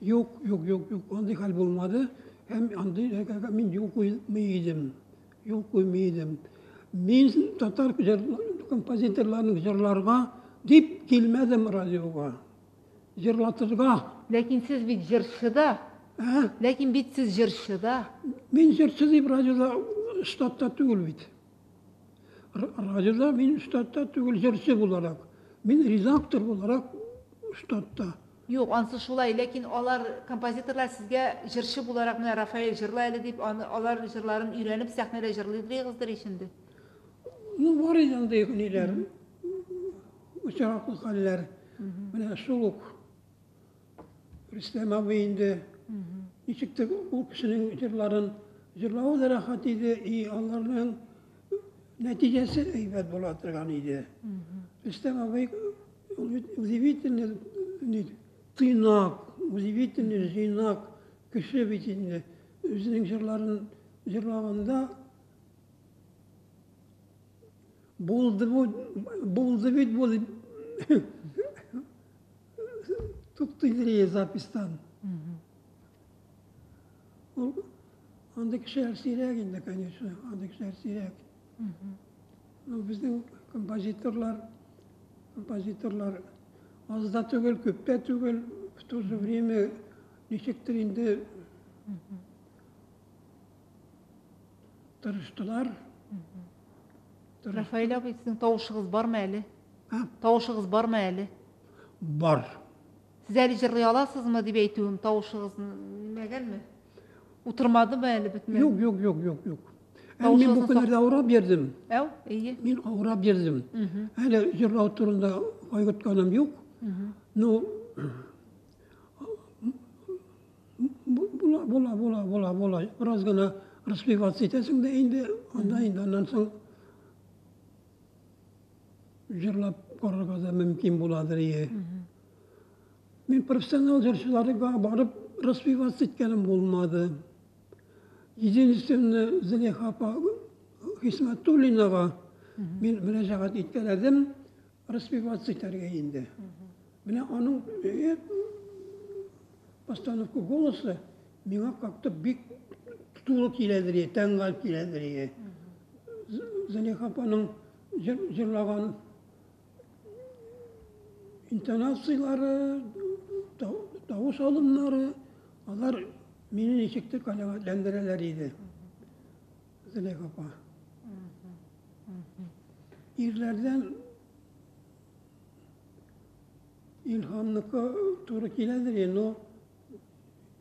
Юк, юк, юк, юк, андый хәл булмады. Һәм андый хәлгә мин юл куймый идем. Юл куймый идем. Мин татар композиторларының җырларга дип килмәдем радиога. Җырлатырга. Ләкин сез бит җырчы да. Ә? Ләкин бит сез җырчы да. Мин җырчы дип радиода штатта түгел бит. Радиода мин штатта түгел җырчы буларак. Мин редактор буларак штатта. Юк, ансы шулай, ләкин алар, композиторлар сезгә җырчы буларак менә Рафаэль җырла әле дип, аны, алар җырларын өйрәнеп сәхнәдә җырлыйдырыгыздыр ич инде. Ну, бар иде андый ниләр, очраклы хәлләр. Менә шул ук Рөстәм абый инде ничектер ул кешенең җырларын җырлавы да рәхәт иде, и аларның нәтиҗәсе әйбәт була торган иде. Рөстәм абый ул бит удивительный тыйнак, удивительный җыйнак кеше бит инде. Үзенең җырларын җырлаганда булды бу, булды бит бу дип туктыйдыр записьтан. Ул андый кешеләр сирәк инде, конечно, андый кешеләр сирәк. Ну, безнең композиторлар, композиторлар аз да түгел, күп тә түгел, в то же время ничектер инде тырыштылар. Рафаэль абый, сезнең тавышыгыз бармы әле? А? Тавышыгыз бармы әле? Бар. Сез әле җырлый аласызмы дип әйтүем, тавышыгыз нимәгәнме? Утырмадымы әле бөтенләй? Юк, юк, юк, юк, юк. Әле мин бу көннәрдә авырап йөрдем. Әү, әйе. Мин авырап йөрдем. Әле җырлау турында кайгыртканым юк. Ну, була, була, була, була, була. Бераз гына распеваться итәсең дә инде, анда инде аннан соң җырлап карарга да мөмкин буладыр ие. Мин профессионал җырчыларга барып распеваться иткәнем булмады. Единственное, Зөләйха апа Хисмәтуллинага мин мөрәҗәгать иткәләдем, распеваться итәргә инде. Менә аның постановка голоса миңа как-то бик тулы киләдер, тәңгәл киләдер. Зөләйха апаның җырлаган интонацияләре, тавыш алымнары, алар мине ничектер канәгатьләндерәләр иде. Зөләйха апа. Ирләрдән Илһамныкы туры киләдер, но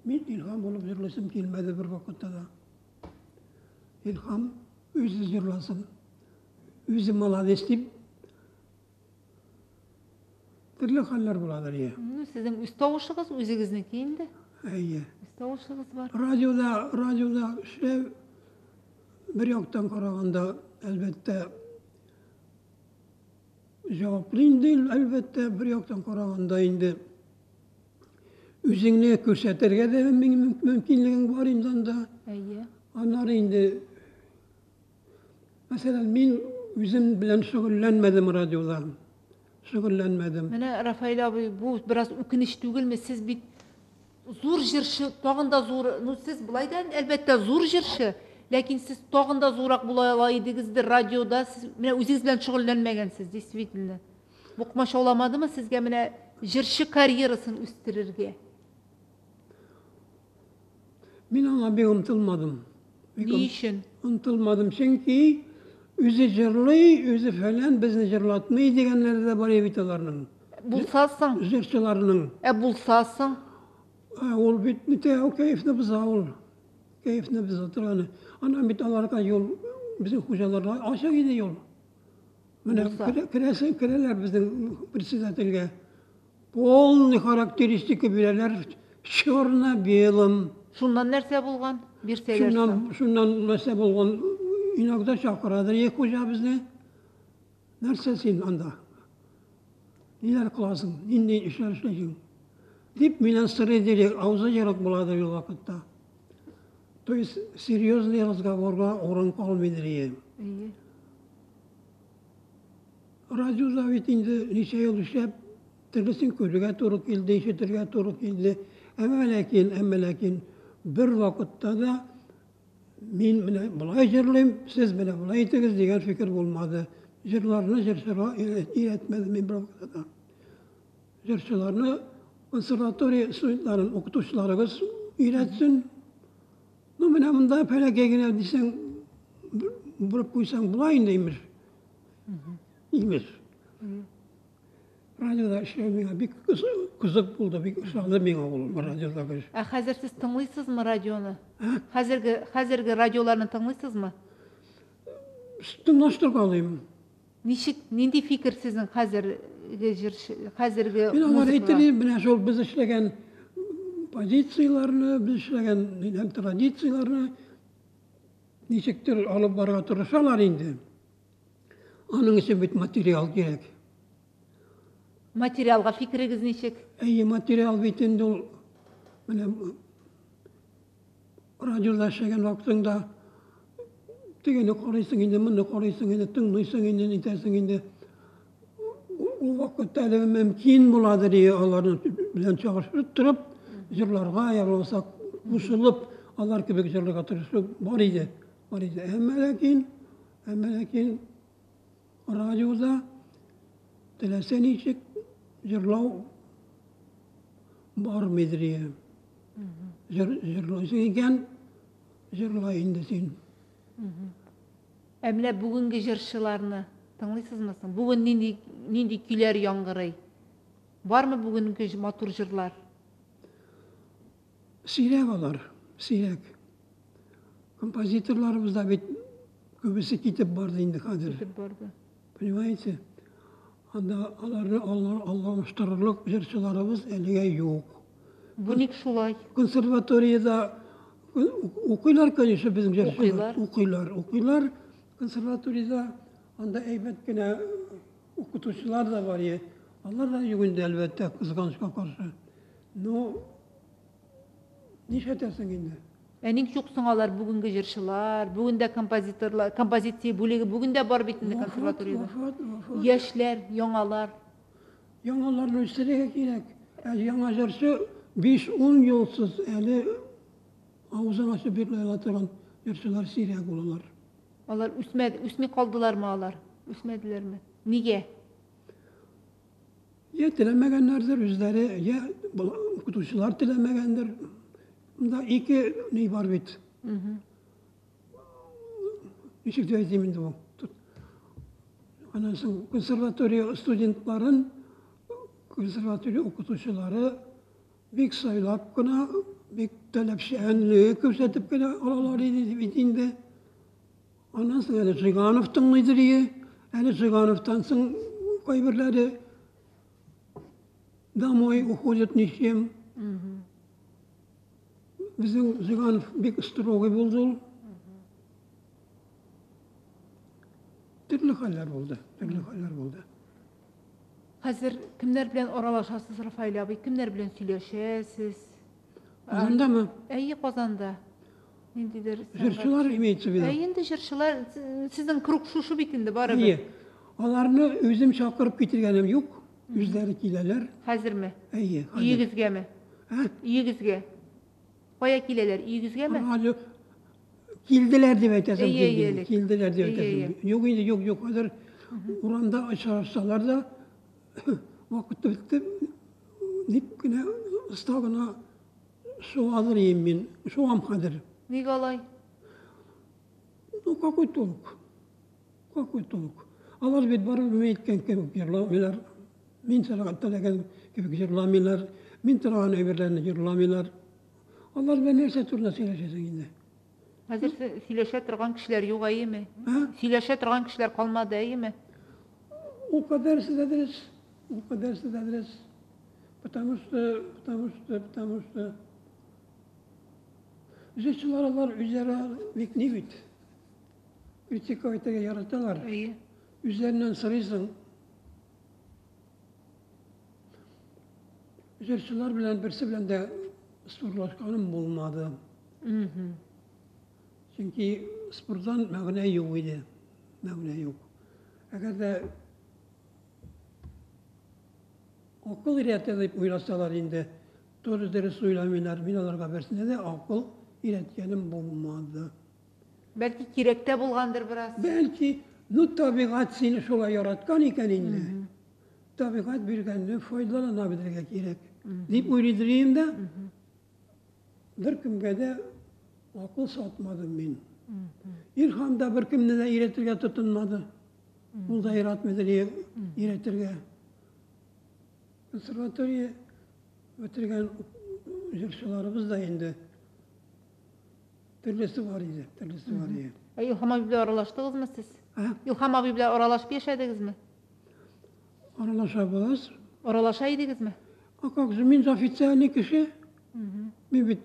мин Илһам булып җырлыйсым килмәде бер вакытта да. Илһам үзе җырласын. Үзе молодец дип төрле хәлләр буладыр, иә. Ну, сезнең үз тавышыгыз, үзегезнеке инде. Әйе. Үз тавышыгыз бар. Радиода, радиода эшләү бер яктан караганда, әлбәттә, җаваплы инде, әлбәттә, бер яктан караганда инде үзеңне күрсәтергә дә мөмкинлегең бар инде анда. Әйе. Аннары инде, мәсәлән, мин үзем белән шөгыльләнмәдем радиода. Шөгыльләнмәдем. Менә, Рафаэль абый, бу бераз үкенеч түгелме? Сез бит зур җырчы, тагын да зур, ну сез болай да, әлбәттә, зур җырчы, ләкин сез тагын да зуррак була ала идегездер радиода, сез менә үзегез белән шөгыльләнмәгәнсез, действительно. Бу комачауламадымы сезгә менә җырчы карьерасын үстерергә? Мин аңа бик омтылмадым. Ни өчен? Омтылмадым, чөнки үзе җырлый, үзе фәлән, безне җырлатмый дигәннәре дә бар бит аларның. Булса соң? Җырчыларның. Ә булса соң? Ул бит нитә, ул кәефне боза ул. Кәефне боза торганы. Аннан бит аларга юл, безнең хуҗаларга ачык иде юл. Менә керәсең, керәләр безнең председательгә. Полный характеристика бирәләр черно-белым. Шуннан нәрсә булган? Бирсәләр шуннан, шуннан нәрсә булган? Иногда чакырадыр е хуҗа безне. Нәрсә син анда? Ниләр кыласың? Нинди эшләр эшлисең? Дип миннән сорый дирек, авызы ерык буладыр ул вакытта. То есть серьезный разговорга урын калмыйдыр ие. Радиода бит инде ничә ел эшләп, төрлесен күрергә туры килде, ишетергә туры килде. Әмма ләкин, әмма ләкин бер вакытта да мин менә болай җырлыйм, сез менә болай итегез дигән фикер булмады. Җырларны җырчыга өйрәтмәдем мин бер вакытта да. Җырчыларны консерватория студентларын, укытучыларыгыз өйрәтсен. Ну, менә монда фәләкәй генә дисәң, борып куйсаң була инде, имеш. Имеш. Радиода эшләү миңа бик кызык булды, бик ошады миңа ул радиодагы эш. Ә хәзер сез тыңлыйсызмы радионы? Хәзерге хәзерге радиоларны тыңлыйсызмы? Тыңлаштыргалыйм. Ничек, нинди фикер сезнең хәзерге җырчы, хәзерге Мин алар әйтер идем, менә шул без эшләгән позицияләрне, без эшләгән һәм традицияләрне ничектер алып барырга тырышалар инде. Аның өчен бит материал кирәк. Материалга фикерегез ничек? Әйе, материал бит инде ул менә радиода эшләгән вакытыңда тегене карыйсың инде, моны карыйсың инде, тыңлыйсың инде, нитәсең инде. Ул вакытта әле мөмкин буладыр аларны белән чагыштырып торып, җырларга, я булмаса кушылып, алар кебек җырларга тырышу бар иде. Бар иде. Әмма ләкин, әмма ләкин радиода теләсә ничек җырлау бармыйдыр ие. Җыр, җырлыйсың икән, җырла инде син. Ә менә бүгенге җырчыларны тыңлыйсызмы соң? Бүген нинди нинди көйләр яңгырый? Бармы бүгенге матур җырлар? Сирәк алар, сирәк. Композиторларыбыз да бит күбесе китеп барды инде хәзер. Китеп барды. Понимаете? Анда аларны алыштырырлык җырчыларыбыз әлегә юк. Бу ник шулай? Консерваториядә укыйлар, конечно, безнең җырчылар. Укыйлар, укыйлар. Консерваториядә анда әйбәт кенә укытучылар да бар. Алар да юк инде, әлбәттә, кызганычка каршы. Но нишләтәсең инде? Ә ник юк соң алар бүгенге җырчылар, бүген дә композиторлар, композиция бүлеге бүген дә бар бит инде консерваториядә. Вафат, вафат. Яшьләр, яңалар. Яңаларны үстерергә кирәк. Ә яңа җырчы 5-10 елсыз әле авызын ачып йөри ала торган җырчылар сирәк булалар. Алар үсмәде, үсми калдылармы алар? Үсмәделәрме? Нигә? Я теләмәгәннәрдер үзләре, я укытучылар теләмәгәндер. Монда ике ни бар бит. Ничек дип әйтим инде бу? Аннан соң консерватория студентларын, консерватория укытучылары бик сайлап кына, бик таләпчәнлек күрсәтеп кенә алалар иде бит инде. Аннан соң әле Жиганов тыңлыйдыр ие. Әле Жигановтан соң кайберләре домой уходят ни с чем. Безнең Жиганов бик строгий булды ул. Төрле хәлләр булды, төрле хәлләр булды. Хәзер кемнәр белән аралашасыз, Рафаэль абый? Кемнәр белән сөйләшәсез? Казандамы? Әйе, Казанда. Ниндидер Җырчылар имеется в виду? Әйе, инде җырчылар, сезнең круг шушы бит инде барыбер. Әйе. Аларны үзем чакырып китергәнем юк. Үзләре киләләр. Хәзерме? Әйе, хәзер. Өегезгәме? Ә? Өегезгә. Кая киләләр? Өегезгәме? Радио килделәр дип әйтәсем Әйе, килде. әйе, Килделәр дип әйе, әйтәсем. Юк инде, юк, юк. Хәзер урамда очрашсалар да вакыт бетте дип кенә оста гына шуадыр идем мин. Шуам хәзер. Ник алай? Ну, какой толк? Какой толк? Алар бит барыбер мин әйткән кебек җырламыйлар. Мин теләгән кебек җырламыйлар. Мин торган әйберләрне җырламыйлар. Алар белән нәрсә турында сөйләшәсең инде? Хәзер сөйләшә торган кешеләр юк, әйеме? Сөйләшә торган кешеләр калмады, әйеме? Ул кадәрсе дә дөрес. Ул кадәрсе дә дөрес. Потому что, потому что, потому что җырчылар алар үзләре бик ни бит. Критика итәргә яраталар. Әйе. Үзләреннән сорыйсың. Җырчылар белән берсе белән дә спорлашканым булмады. Чөнки спорттан мәгънә юк иде. Мәгънә юк. Әгәр дә акыл өйрәтә дип уйласалар инде, тоже дөрес уйламыйлар. Мин аларга берсенә дә акыл өйрәткәнем булмады. Бәлки кирәк тә булгандыр бераз. Бәлки, ну табигать сине шулай яраткан икән инде. Табигать биргәнне файдалана белергә кирәк. Дип уйлыйдыр идем дә, беркемгә дә акыл сатмадым мин. Илһам да беркемне дә өйрәтергә тотынмады. Ул да яратмыйдыр өйрәтергә. Консерватория бетергән җырчыларыбыз да инде төрлесе бар иде, төрлесе бар иде. Ә Илһам абый белән аралаштыгызмы сез? Ә? Илһам абый белән аралашып яшәдегезме? Аралашабыз. Аралаша идегезме? А как же, мин же официальный кеше. Мин бит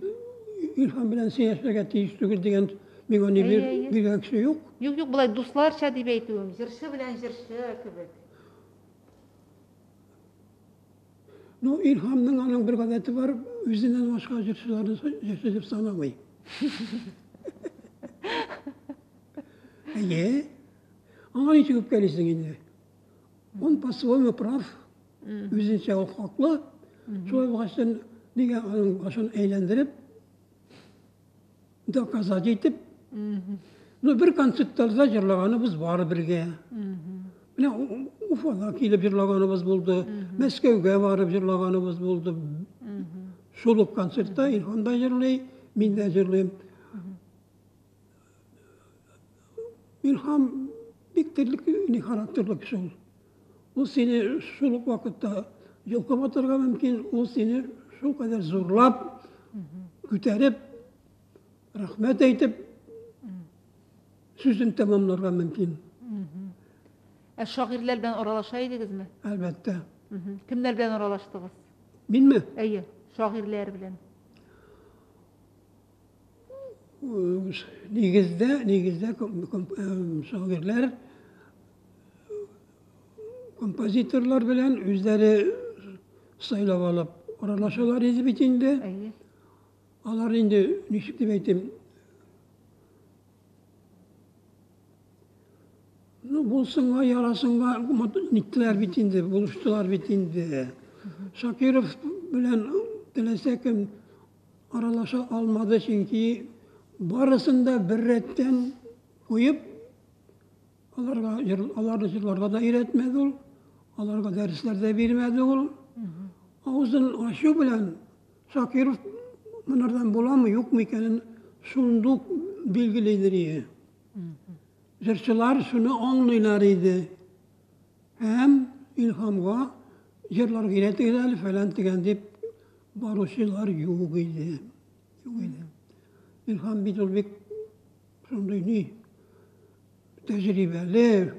Илһам белән сөйләшергә тиеш түгел дигән миңа ни Әйе, әйе. биргән кеше юк. Юк, юк, болай дусларча дип әйтүем, җырчы белән җырчы кебек. Ну, Илһамның аның бер гадәте бар, үзеннән башка җырчыларны җырчы дип санамый. Әйе. Аңа ничек үпкәлисең инде? Он по-своему прав. Үзенчә ул хаклы. Шулай булгач, син нигә аның башын әйләндереп, доказать итеп, ну, бер концертларда җырлаганыбыз бар бергә. Менә Уфада килеп җырлаганыбыз булды, Мәскәүгә барып җырлаганыбыз булды. Шул ук концертта Илһам да җырлый, мин дә җырлыйм. Илһам бик төрле характерлы кеше ул. Ул сине шул ук вакытта йолкып атарга мөмкин, ул сине шул кадәр зурлап, күтәреп, рәхмәт әйтеп, сүзен тәмамларга мөмкин. Ә шагыйрьләр белән аралаша идегезме? Әлбәттә. Кемнәр белән аралаштыгыз? Минме? Әйе, шагыйрьләр белән. Нигездә, нигездә шагыйрьләр композиторлар белән үзләре сайлап алып аралашалар иде бит инде. Әйе. Алар инде ничек дип әйтим, ну, булсынга, ярасынга ниттеләр бит инде, булыштылар бит инде. Шакиров белән теләсә кем аралаша алмады, чөнки барысын да бер рәттән куеп, аларга аларны җырларга да өйрәтмәде ул, аларга дәресләр дә бирмәде ул. Авызын ачу белән Шакиров монардан буламы, юкмы икәнен шундук билгелидер иде. Җырчылар шуны аңлыйлар иде. Һәм Илһамга җырларга өйрәтегез әле фәлән дигән дип баручылар юк иде. Юк иде. Илһам бит ул бик шундый ни тәҗрибәле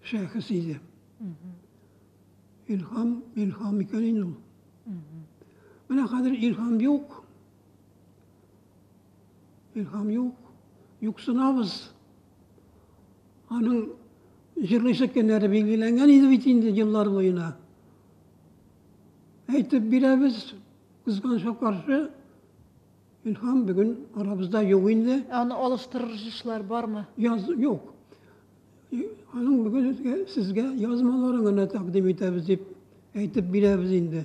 шәхес иде. Илһам, илһам икән инде ул. Менә хәзер илһам юк. Илһам юк. Юксынабыз. Аның җырлыйсы көннәре билгеләнгән иде бит инде еллар буена. Әйтеп бирәбез, кызганычка каршы, Илһам бүген арабызда юк инде. Ә аны алыштырырлар бармы? Яз, юк. Аның бүген сезгә, сезгә язмаларын гына тәкъдим итәбез дип әйтеп бирәбез инде.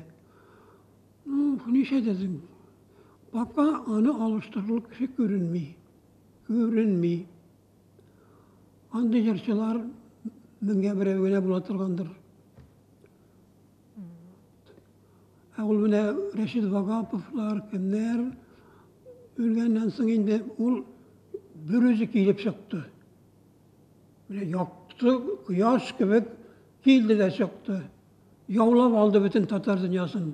Ну, ничә дидең? Пока аны алыштырырлык кеше күренми. Күренми. Андый җырчылар меңгә берәү генә була торгандыр. Ә ул менә Рәшит Вагаповлар, кемнәр үлгәннән соң инде ул бер үзе килеп чыкты. Менә якты кояш кебек килде дә чыкты. Яулап алды бөтен татар дөньясын.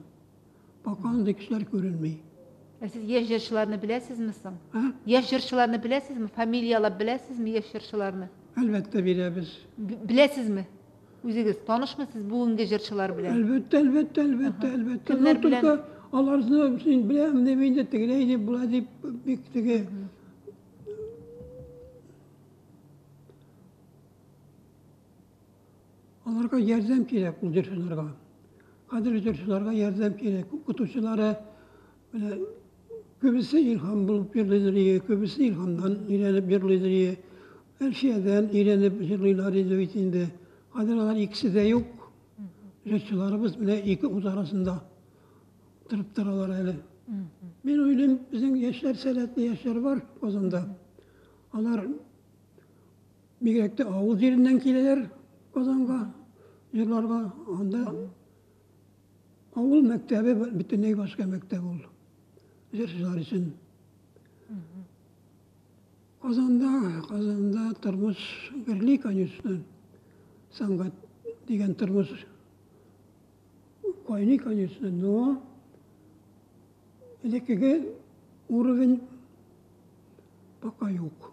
Пока андый кешеләр күренми. Ә сез яшь җырчыларны беләсезме соң? А? Яшь җырчыларны беләсезме? Фамилияләп беләсезме яшь җырчыларны? Әлбәттә бирәбез. Беләсезме? Үзегез танышмы сез бүгенге җырчылар белән? Әлбәттә, әлбәттә, әлбәттә, әлбәттә. Кемнәр белән? Только аларны син беләм дип инде тегеләй дип, болай дип бик теге Аларга ярдәм кирәк ул җырчыларга. Хәзер җырчыларга ярдәм кирәк. Укытучылары менә күбесе илһам булып йөрлидер иде, күбесе илһамдан өйрәнеп йөрлидер иде. Әлфиядән өйрәнеп җырлыйлар иде бит инде. Хәзер алар икесе дә юк. Җырчыларыбыз менә ике ут арасында торып торалар әле. Мин уйлыйм, безнең яшьләр сәләтле яшьләр бар Казанда. Алар бигрәк тә авыл җиреннән киләләр Казанга җырларга. Анда авыл мәктәбе бөтенләй башка мәктәп ул. Җырчылар өчен. Казанда, Казанда тормыш гөрли, конечно. Сәнгать дигән тормыш кайный, конечно, но элеккеге уровень пока юк.